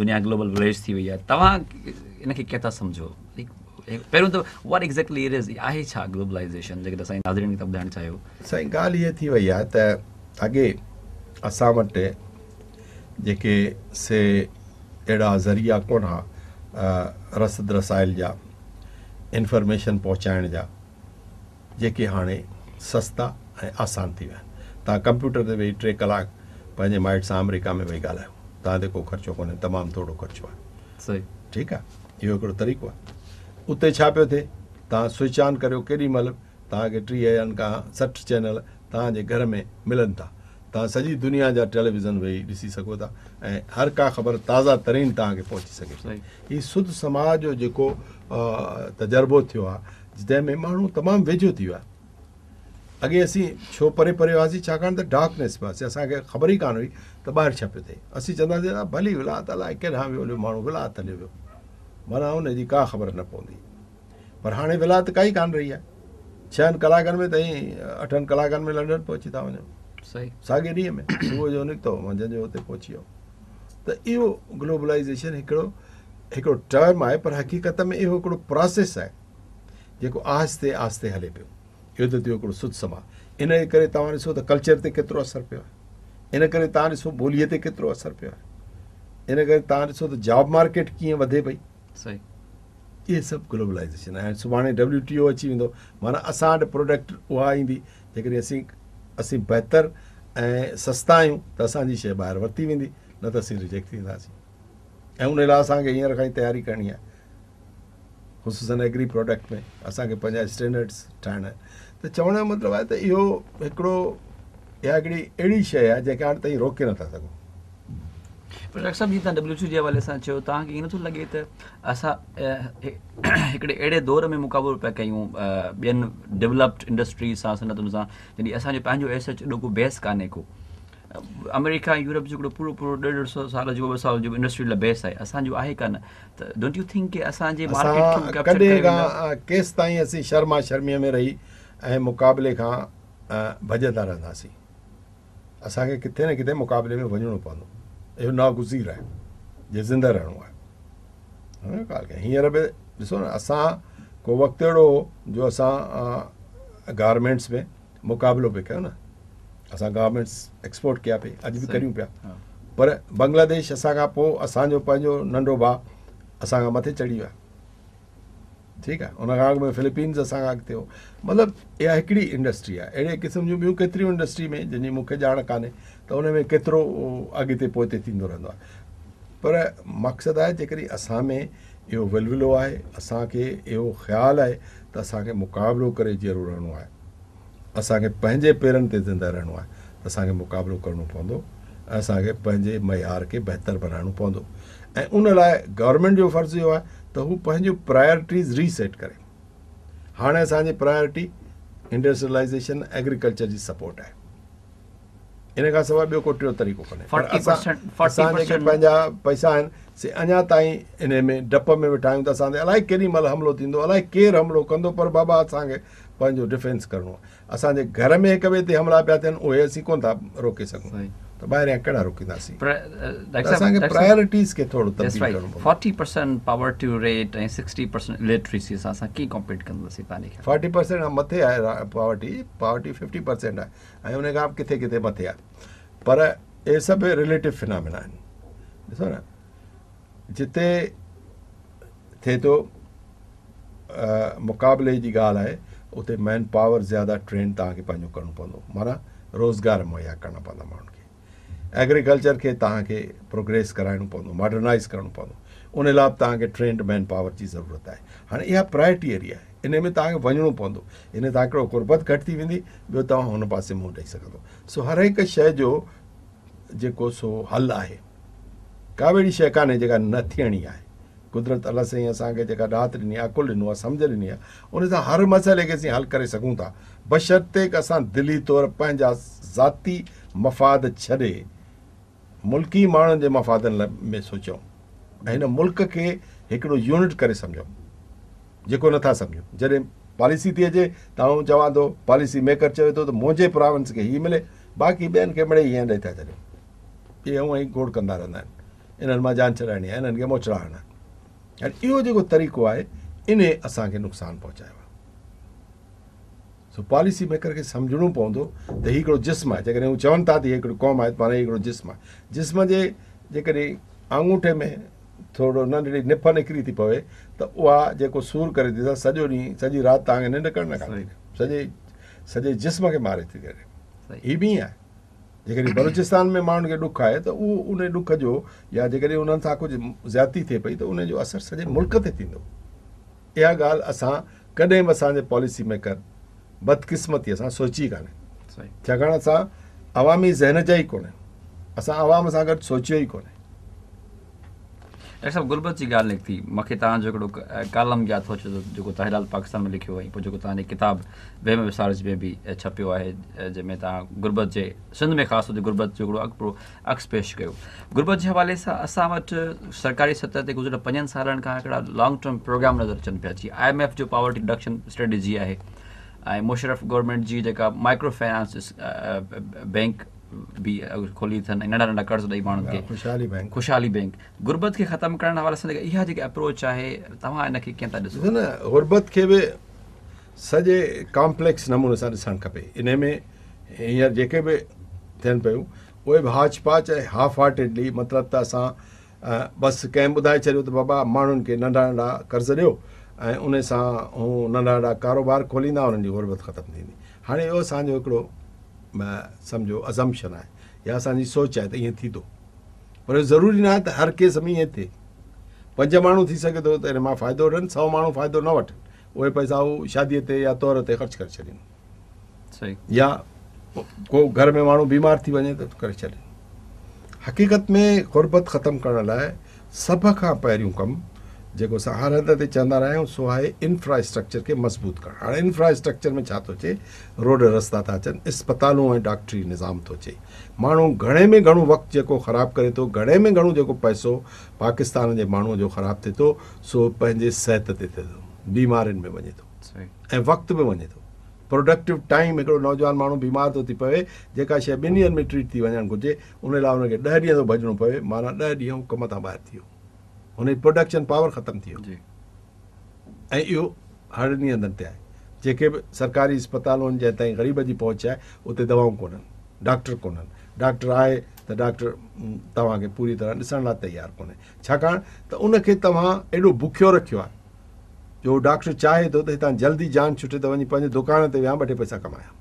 دنيا گلوبل وليج ٿي وئي آهي، توهان ان کي ڪيئن ٿا سمجهو؟ پهريون ته what exactly it از، آهي ڇا گلوبلائيزيشن، جيڪڏهن اسان جي ناظرين کي توهان ٻڌائڻ چاهيو.
سائين ڳالهه هيء ٿي وئي آهي ته اڳي اسان وٽ جيڪي سي اهڙا ذريعا ڪونه ها رسد رسائل جا، انفارميشن پهچائڻ جا، جيڪي هاڻي سستا ۽ آسان ٿي ويا آهن. توهان ڪمپيوٽر تي ويهي ٽي ڪلاڪ پنهنجي مائٽ سان آمريڪا ۾ ويهي ڳالهايو، توهان تي ڪو خرچو ڪونهي، تمام ٿورو خرچو آهي.
صحيح.
ٺيڪ آهي، اهو هڪڙو طريقو آهي. اتي ڇا پيو ٿئي، توهان سوئچ آن ڪريو ڪيڏي مهل به توهان کي 30 کان 60 چينل توهان جي گهر ۾ ملن ٿا. توهان سڄي دنيا جا ٽيليويزن ويهي ڏسي سگهو ٿا ۽ هر ڪا خبر تازه ترين توهان کي پهچي سگهي ٿي. هي سڌ سماء جو جيڪو تجربو ٿيو آهي جنهن ۾ ماڻهو تمام ويجهو ٿي ويو آهي. اڳي اسين ڇو پري پري هئاسين ڇاڪاڻ ته ڊارڪنيس ۾ هئاسين اسان کي خبر ئي ڪانه هئي ته ٻاهر ڇا پيو ٿئي. اسين چونداسين ته ڀلي ولات الائي ڪيڏانهن ويو هليو ماڻهو ولات هليو ويو معنيٰ ان جي ڪا خبر نه پوندي. پر هاڻي ولات ڪائي ڪانه رهي آهي. ڇهن ڪلاڪن ۾ تائين اٺن ڪلاڪن ۾ لنڊن پهچي ٿا وڃو.
صحيح.
ساڳئي ڏينهن ۾ صبح جو نڪتو منجهند جو اتي پهچي ويو. ته اهو گلوبلائيزيشن هڪڙو هڪڙو ٽرم آهي پر حقيقت ۾ اهو هڪڙو پراسيس آهي جيڪو آهستي آهستي هلي پيو. اهو ته ٿيو هڪڙو سڌ سماء. ان جي ڪري توهان ڏسو ته ڪلچر تي ڪيترو اثر پيو آهي. ان ڪري توهان ڏسو ٻوليء تي ڪيترو اثر پيو آهي. ان ڪري توهان ڏسو ته جاب مارڪيٽ ڪيئن وڌي پئي.
صحيح.
اهي سڀ گلوبلائيزيشن آهي. سڀاڻي ڊبليو ٽي او اچي ويندو معنيٰ اسان وٽ پروڊڪٽ اها ايندي جيڪڏهن اسين اسين بهتر ۽ سستا آهيون ته اسان جي شيء ٻاهر ورتي ويندي نه ته اسين ريجيڪٽ ٿي وينداسين ۽ ان لاء اسان کي هينئر کان ئي تياري ڪرڻي آهي خصوصن ايگري پروڊڪٽ ۾ اسان کي پنهنجا اسٽينڊرڊس ٺاهڻا آهن ته چوڻ جو مطلب آهي ته اهو هڪڙو اها هڪڙي اهڙي شيء آهي جنهن کي هاڻي تائين روڪي نٿا سگهون.
پر ڊاڪٽر صاحب جيئن توهان ڊبليو ٽي او جي حوالي سان چيو توهان کي ائين نٿو لڳي ته اسان هڪڙي اهڙي دور ۾ مقابلو پيا ڪيون ٻين ڊولپڊ انڊسٽريز سان صنعتن سان جڏهن اسان جو پنهنجو ايز سچ ايڏو ڪو بيس ڪانهي ڪو آمريڪا ۽ يورپ جو هڪڙو پورو پورو ڏيڍ ڏيڍ سو سال جو ٻه سال جو انڊسٽريل بيس آهي اسان جو آهي ڪانه ته don't you think ڪي اسان جي مارڪيٽ کي
ڪيپچر ڪري ويندا؟ ڪيستائين اسين شرما شرميء ۾ رهي ۽ مقابلي کان ڀڄندا رهنداسين؟ اسان کي ڪٿي نه ڪٿي مقابلي ۾ وڃڻو پوندو اهو ناگزير آهي جي زنده رهڻو آهي هينئر به ڏسو نه اسان ڪو وقت اهڙو هو جو اسان گارمينٽس ۾ مقابلو پئي ڪيو نه اسان گارمينٽس ايڪسپورٽ ڪيا پئي اڄ به ڪريون پيا پر بنگلاديش اسان کان پوء اسان جو پنهنجو ننڍو ڀاء اسان کان مٿي چڙهي ويو ٺيڪ آهي ان کان اڳ ۾ فلپينز اسان کان اڳتي هو مطلب اها هڪڙي انڊسٽري آهي اهڙي قسم جون ٻيون ڪيتريون انڊسٽري ۾ جن جي مون کي ڄاڻ ڪانهي ته ان ۾ ڪيترو اڳتي پوئتي ٿيندو رهندو آهي پر مقصد آهي جيڪڏهن اسان ۾ اهو ولولو آهي اسان کي اهو خيال آهي ته اسان کي مقابلو ڪري جيئرو رهڻو آهي اسان کي پنهنجي پيرن تي زنده رهڻو آهي ته اسان کي مقابلو ڪرڻو پوندو ۽ اسان کي پنهنجي معيار کي بهتر بنائڻو پوندو ۽ ان لاء گورنمينٽ جو فرض اهو آهي ته هو پنهنجون پرائرٽيز ري سيٽ ڪري. هاڻي اسان جي پرائرٽي انڊسٽريلائيزيشن ايگريڪلچر جي سپورٽ آهي. ان کان سواء ٻيو ڪو ٽيون طريقو ڪونهي. پر اسان جيڪي پنهنجا پئسا آهن سي اڃا تائين انهي ۾ ڊپ ۾ ويٺا آهيون ته اسان تي الائي ڪيڏي مهل حملو ٿيندو الائي ڪير حملو ڪندو پر بابا اسان کي پنهنجو ڊفينس ڪرڻو آهي. اسان جي گهر ۾ هڪ ٻئي تي حملا پيا ٿين اهي اسين ڪونه ٿا روڪي سگهون ته ٻاهريان ڪهڙا روڪينداسين ته اسان کي پرائرٽيز کي ٿورو تبديل ڪرڻو پوندو.
40% پاورٽي ريٽ ۽ 60% الٽريسي سان اسان ڪيئن ڪمپيٽ ڪنداسين توهان جي
خيال؟ 40% کان مٿي آهي پاورٽي، پاورٽي 50% آهي ۽ ان کان به ڪٿي ڪٿي مٿي آهي پر اهي سڀ رليٽو فنامينا آهن ڏسو نه جتي ٿئي ٿو مقابلي جي ڳالهه آهي اتي مين پاور زياده ٽرين توهان کي پنهنجو ڪرڻو پوندو معنيٰ روزگار مهيا ڪرڻا پوندا ماڻهن کي. ايگريڪلچر کي توهان کي پروگريس ڪرائڻو پوندو، ماڊرنائيز ڪرڻو پوندو، ان لاء به توهان کي ٽرينڊ مين پاور جي ضرورت آهي. هاڻي اها پرائرٽي ايريا آهي، انهي ۾ توهان کي وڃڻو پوندو، ان سان هڪڙو غربت گهٽ ٿي ويندي، ٻيو توهان هن پاسي منهن ڏئي سگهندو. سو هر هڪ شيء جو جيڪو سو حل آهي، ڪا به اهڙي شيء ڪانهي جيڪا نه ٿيڻي آهي. قدرت الله سائين اسان کي جيڪا ڏات ڏني آهي، عقل ڏنو آهي، سمجهه ڏني آهي، ان سان هر مسئلي کي اسين حل ڪري سگهون ٿا، بشرطيڪ اسان دلي طور پنهنجا ذاتي مفاد ڇڏي ملڪي ماڻهن جي مفادن ۾ سوچيون ۽ هن ملڪ کي هڪڙو يونٽ ڪري سمجهون، جيڪو نٿا سمجهون. جڏهن پاليسي ٿي اچي ته آئون چوان ٿو، پاليسي ميڪر چوي ٿو ته منهنجي پراونس کي هي ملي، باقي ٻين کي مڙئي هيئن ڏئي ٿا ڇڏيون. اهي هونئن ئي گوڙ ڪندا رهندا آهن. انهن مان جان ڇڏائڻي آهي، انهن کي موچڙا هڻڻا آهن. هاڻي اهو جيڪو طريقو آهي انهي اسان کي نقصان پهچايو آهي. سو پاليسي ميڪر کي سمجهڻو پوندو ته هي هڪڙو جسم آهي. جيڪڏهن هو چون ٿا ته هي هڪڙي قوم آهي ته معنيٰ هي هڪڙو جسم آهي. جسم جي جيڪڏهن آڱوٺي ۾ ٿورو ننڍڙي نڦ نڪري ٿي پوي ته اها جيڪو سور ڪري ٿي سا سڄو ڏينهن سڄي رات توهان کي ننڊ ڪرڻ نه کان سڄي سڄي جسم کي ماري ٿي ڇڏي. هي به ائين آهي. جيڪڏهن بلوچستان ۾ ماڻهن کي ڏک آهي ته اهو ان ڏک جو يا جيڪڏهن انهن سان ڪجهه زيادتي ٿئي پئي ته ان جو اثر سڄي ملڪ تي ٿيندو. اها ڳالهه اسان ڪڏهن به اسان جي پاليسي ميڪر بدقسمتي سان سوچي ئي ڪانهي. ڇاڪاڻ اسان عوامي ذهن جا ئي ڪونهي. اسان عوام سان گڏ سوچيو ئي ڪونهي.
ڊاڪٽر صاحب غربت جي ڳالهه نڪتي مون کي توهان جو هڪڙو ڪالم ياد ٿو اچي جيڪو توهان هلال پاڪستان ۾ لکيو ۽ پوء جيڪو توهان جي ڪتاب وهم وسارج ۾ به ڇپيو آهي جنهن ۾ توهان غربت جي سنڌ ۾ خاص طور تي غربت جو هڪڙو عڪس پيش ڪيو غربت جي حوالي سان اسان وٽ سرڪاري سطح تي گذريل پنجن سالن کان هڪڙا لانگ ٽرم پروگرام نظر اچن پيا جيئن I M F جو پاورٽي رڊڪشن اسٽريٽجي آهي ۽ مشرف گورنمينٽ جي جيڪا مائڪرو فائنانس بينڪ به کولي اٿن ۽ ننڍا ننڍا قرض ڏئي ماڻهن کي
خوشحالي بينڪ
خوشحالي بينڪ غربت کي ختم ڪرڻ حوالي سان اها جيڪا اپروچ آهي توهان ان کي ڪيئن ٿا ڏسو؟
ڏسو نه غربت کي به سڄي ڪامپليڪس نموني سان ڏسڻ کپي انهي ۾ هينئر جيڪي به ٿين پيون اهي به هاچ پاچ ۽ هاف هارٽيڊلي مطلب ته اسان بس ڪنهن ٻڌائي ڇڏيو ته بابا ماڻهن کي ننڍا ننڍا قرض ڏيو ۽ انهي سان هو ننڍا ننڍا ڪاروبار کوليندا انهن جي غربت ختم ٿيندي هاڻي اهو اسان جو هڪڙو سمجهو ازمپشن آهي يا اسان جي سوچ آهي ته ائين ٿيندو پر اهو ضروري ناهي ته هر ڪيس ۾ ائين ٿئي پنج ماڻهو ٿي سگهي ٿو ته ان مان فائدو وٺن سو ماڻهو فائدو نه وٺن اهي پئسا هو شادي تي يا طهر تي خرچ ڪري ڇڏين يا ڪو گهر ۾ ماڻهو بيمار ٿي وڃي ته ڪري ڇڏين حقيقت ۾ غربت ختم ڪرڻ لاء سڀ کان پهريون ڪم جيڪو اسان هر هنڌ تي چوندا رهيا آهيون سو آهي انفراسٽرڪچر کي مضبوط ڪرڻ. هاڻي انفراسٽرڪچر ۾ ڇا ٿو اچي؟ روڊ رستا ٿا اچن، اسپتالون ۽ ڊاڪٽري نظام ٿو اچي. ماڻهو گهڻي ۾ گهڻو وقت جيڪو خراب ڪري ٿو، گهڻي ۾ گهڻو جيڪو پئسو پاڪستان جي ماڻهوء جو خراب ٿئي ٿو سو پنهنجي صحت تي ٿئي ٿو، بيمارين ۾ وڃي ٿو ۽ وقت به وڃي ٿو. پروڊڪٽو ٽائيم هڪڙو نوجوان ماڻهو بيمار ٿو ٿي پوي، جيڪا شيء ٻن ڏينهن ۾ ٽريٽ ٿي وڃڻ گهرجي، ان لاء هن کي ڏهه ڏينهن ٿو ڀڄڻو پوي، معنيٰ ڏهه ڏينهن هو ڪم تان ٻاهر ٿي ويو. هن جي پروڊڪشن پاور ختم ٿي ويو ۽ اهو هڙني هنڌن تي آهي. جيڪي به سرڪاري اسپتالون آهن جنهن تائين غريب جي پهچ آهي اتي دوائون ڪونهن، ڊاڪٽر ڪونهن، ڊاڪٽر آهي ته ڊاڪٽر توهان کي پوري طرح ڏسڻ لاء تيار ڪونهي ڇاڪاڻ ته ان کي توهان ايڏو بکيو رکيو آهي جو ڊاڪٽر چاهي ٿو ته هتان جلدي جان ڇٽي ته وڃي پنهنجي دڪان تي ويهان ٻه ٽي پئسا ڪمايان.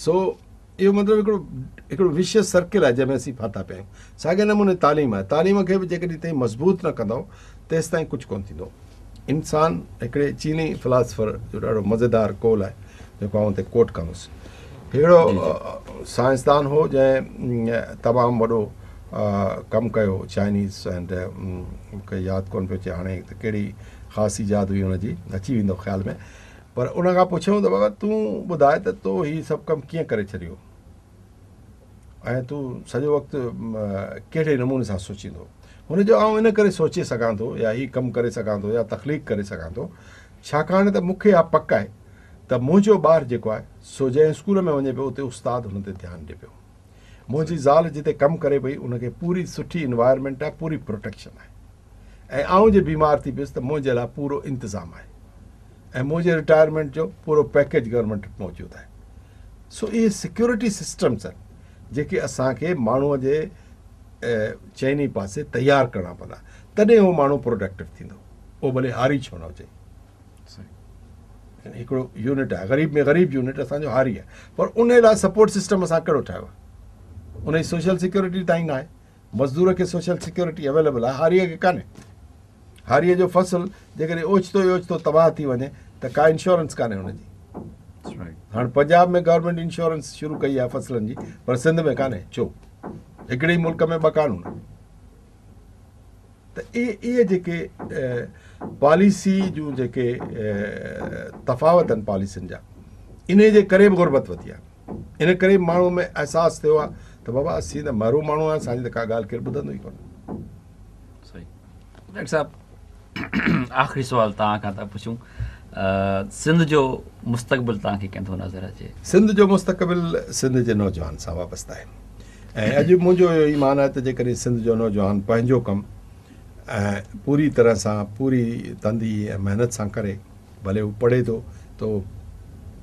سو اهو مطلب هڪڙو هڪڙو وشيس سرڪل آهي جنهن ۾ اسين ڦاٿا پيا آهيون. ساڳئي نموني تعليم آهي. تعليم کي به جيڪڏهن توهين مضبوط نه ڪندؤ تيستائين ڪجهه ڪونه ٿيندو. انسان هڪڙي چيني فلاسفر جو ڏاڍو مزيدار قول آهي جيڪو آئون هتي ڪوٽ ڪندس. هڪڙو سائنسدان هو جنهن تمام وڏو ڪم ڪيو چائنيز اينڊ مون کي ياد ڪونه پيو اچي هاڻي ته ڪهڙي خاص ايجاد هئي هن جي اچي ويندو خيال ۾ پر ان کان پڇيائون ته بابا تون ٻڌاء ته تو هي سڀ ڪم ڪيئن ڪري ڇڏيو ۽ تون سڄو وقت ڪهڙي نموني سان سوچيندو هن چيو آئون ان ڪري سوچي سگهان ٿو يا هي ڪم ڪري سگهان ٿو يا تخليق ڪري سگهان ٿو ڇاڪاڻ ته مون کي اها پڪ آهي ته منهنجو ٻار جيڪو آهي سو جنهن اسڪول ۾ وڃي پيو اتي استاد هن تي ڌيان ڏي پيو منهنجي زال جتي ڪم ڪري پئي ان کي پوري سٺي انوائرمينٽ آهي پوري پروٽيڪشن آهي ۽ آئون جي بيمار ٿي پيس ته منهنجي لاء پورو انتظام آهي ۽ منهنجي رٽائرمينٽ جو پورو پيڪيج گورنمينٽ وٽ موجود آهي سو اهي سيڪيورٽي سسٽمس آهن جيڪي اسان کي ماڻهوء جي چئني پاسي تيار ڪرڻا پوندا تڏهن اهو ماڻهو پروڊڪٽو ٿيندو اهو ڀلي هاري ڇو نه هجي. هڪڙو يونٽ آهي غريب ۾ غريب يونٽ اسان جو هاري آهي پر ان لاء سپورٽ سسٽم اسان ڪهڙو ٺاهيو آهي؟ ان جي سوشل سيڪيورٽي تائين ناهي. مزدور کي سوشل سيڪيورٽي اويليبل آهي هاريء کي ڪانهي. هاريء جو فصل جيڪڏهن اوچتو ئي اوچتو تباهه ٿي وڃي ته ڪا انشورنس ڪانهي ان جي. هاڻ پنجاب ۾ گورنمينٽ انشورنس شروع ڪئي آهي فصلن جي پر سنڌ ۾ ڪانهي. ڇو؟ هڪڙي ئي ملڪ ۾ ٻه قانون. ته اهي جيڪي پاليسي جون جيڪي تفاوت آهن پاليسين جا انهي جي ڪري به غربت وڌي آهي. ان ڪري ماڻهو ۾ احساس ٿيو آهي ته بابا اسين ته محروم ماڻهو آهيون اسان جي ته ڪا ڳالهه ڪير ٻڌندو ئي ڪونه.
صحيح ڊاڪٽر صاحب آخري سوال توهان کان ٿا پڇون سنڌ جو مستقبل توهان کي ڪيئن ٿو نظر اچي؟
سنڌ جو مستقبل سنڌ جي نوجوان سان وابسته آهي ۽ اڄ منهنجو اهو ايمان آهي ته جيڪڏهن سنڌ جو نوجوان پنهنجو ڪم پوري طرح سان پوري تندي ۽ محنت سان ڪري ڀلي هو پڙهي ٿو ته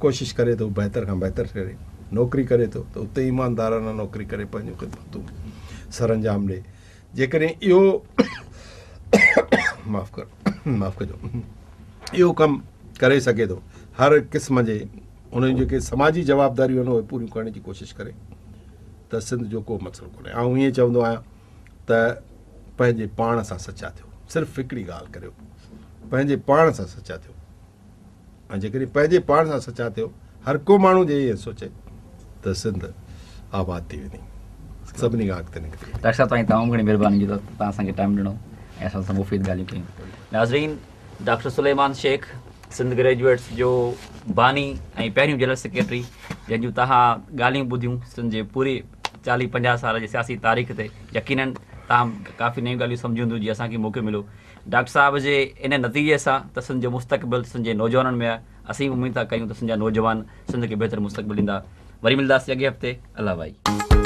ڪوشش ڪري ته هو بهتر کان بهتر ڪري، نوڪري ڪري ٿو ته اتي ايماندارانه نوڪري ڪري پنهنجون خدمتون سرانجام ڏي. جيڪڏهن اهو معاف ڪر معاف ڪجو اهو ڪم ڪري سگهي ٿو هر قسم جي ان جون جيڪي سماجي جوابداريون آهن اهي پوريون ڪرڻ جي ڪوشش ڪري ته سنڌ جو ڪو مسئلو ڪونهي. آئون ائين چوندو آهيان ته پنهنجي پاڻ سان سچا ٿيو، صرف هڪڙي ڳالهه ڪريو، پنهنجي پاڻ سان سچا ٿيو ۽ جيڪڏهن پنهنجي پاڻ سان سچا ٿيو هر ڪو ماڻهو جي ائين سوچي ته سنڌ آباد ٿي ويندي، سڀني کان اڳتي نڪري ويندي.
ڊاڪٽر صاحب توهان جي تمام گهڻي مهرباني جو توهان اسان کي ٽائيم ڏنو ۽ اسان سان مفيد ڳالهيون ڪيون. ناظرين ڊاڪٽر سليمان شيخ سنڌ گريجوئيٽس جو باني ۽ پهريون جنرل سيڪريٽري جنهن جون توهان ڳالهيون ٻڌيون سنڌ جي پوري چاليهه پنجاهه سال جي سياسي تاريخ تي يقينن توهان ڪافي نيون ڳالهيون سمجهيون هونديون جي اسان کي موقعو مليو ڊاڪٽر صاحب جي ان نتيجي سان ته سنڌ جو مستقبل سنڌ جي نوجوانن ۾ آهي اسين به اميد ٿا ڪيون ته سنڌ جا نوجوان سنڌ کي بهتر مستقبل ڏيندا وري ملنداسين اڳئين هفتي الله ڀائي.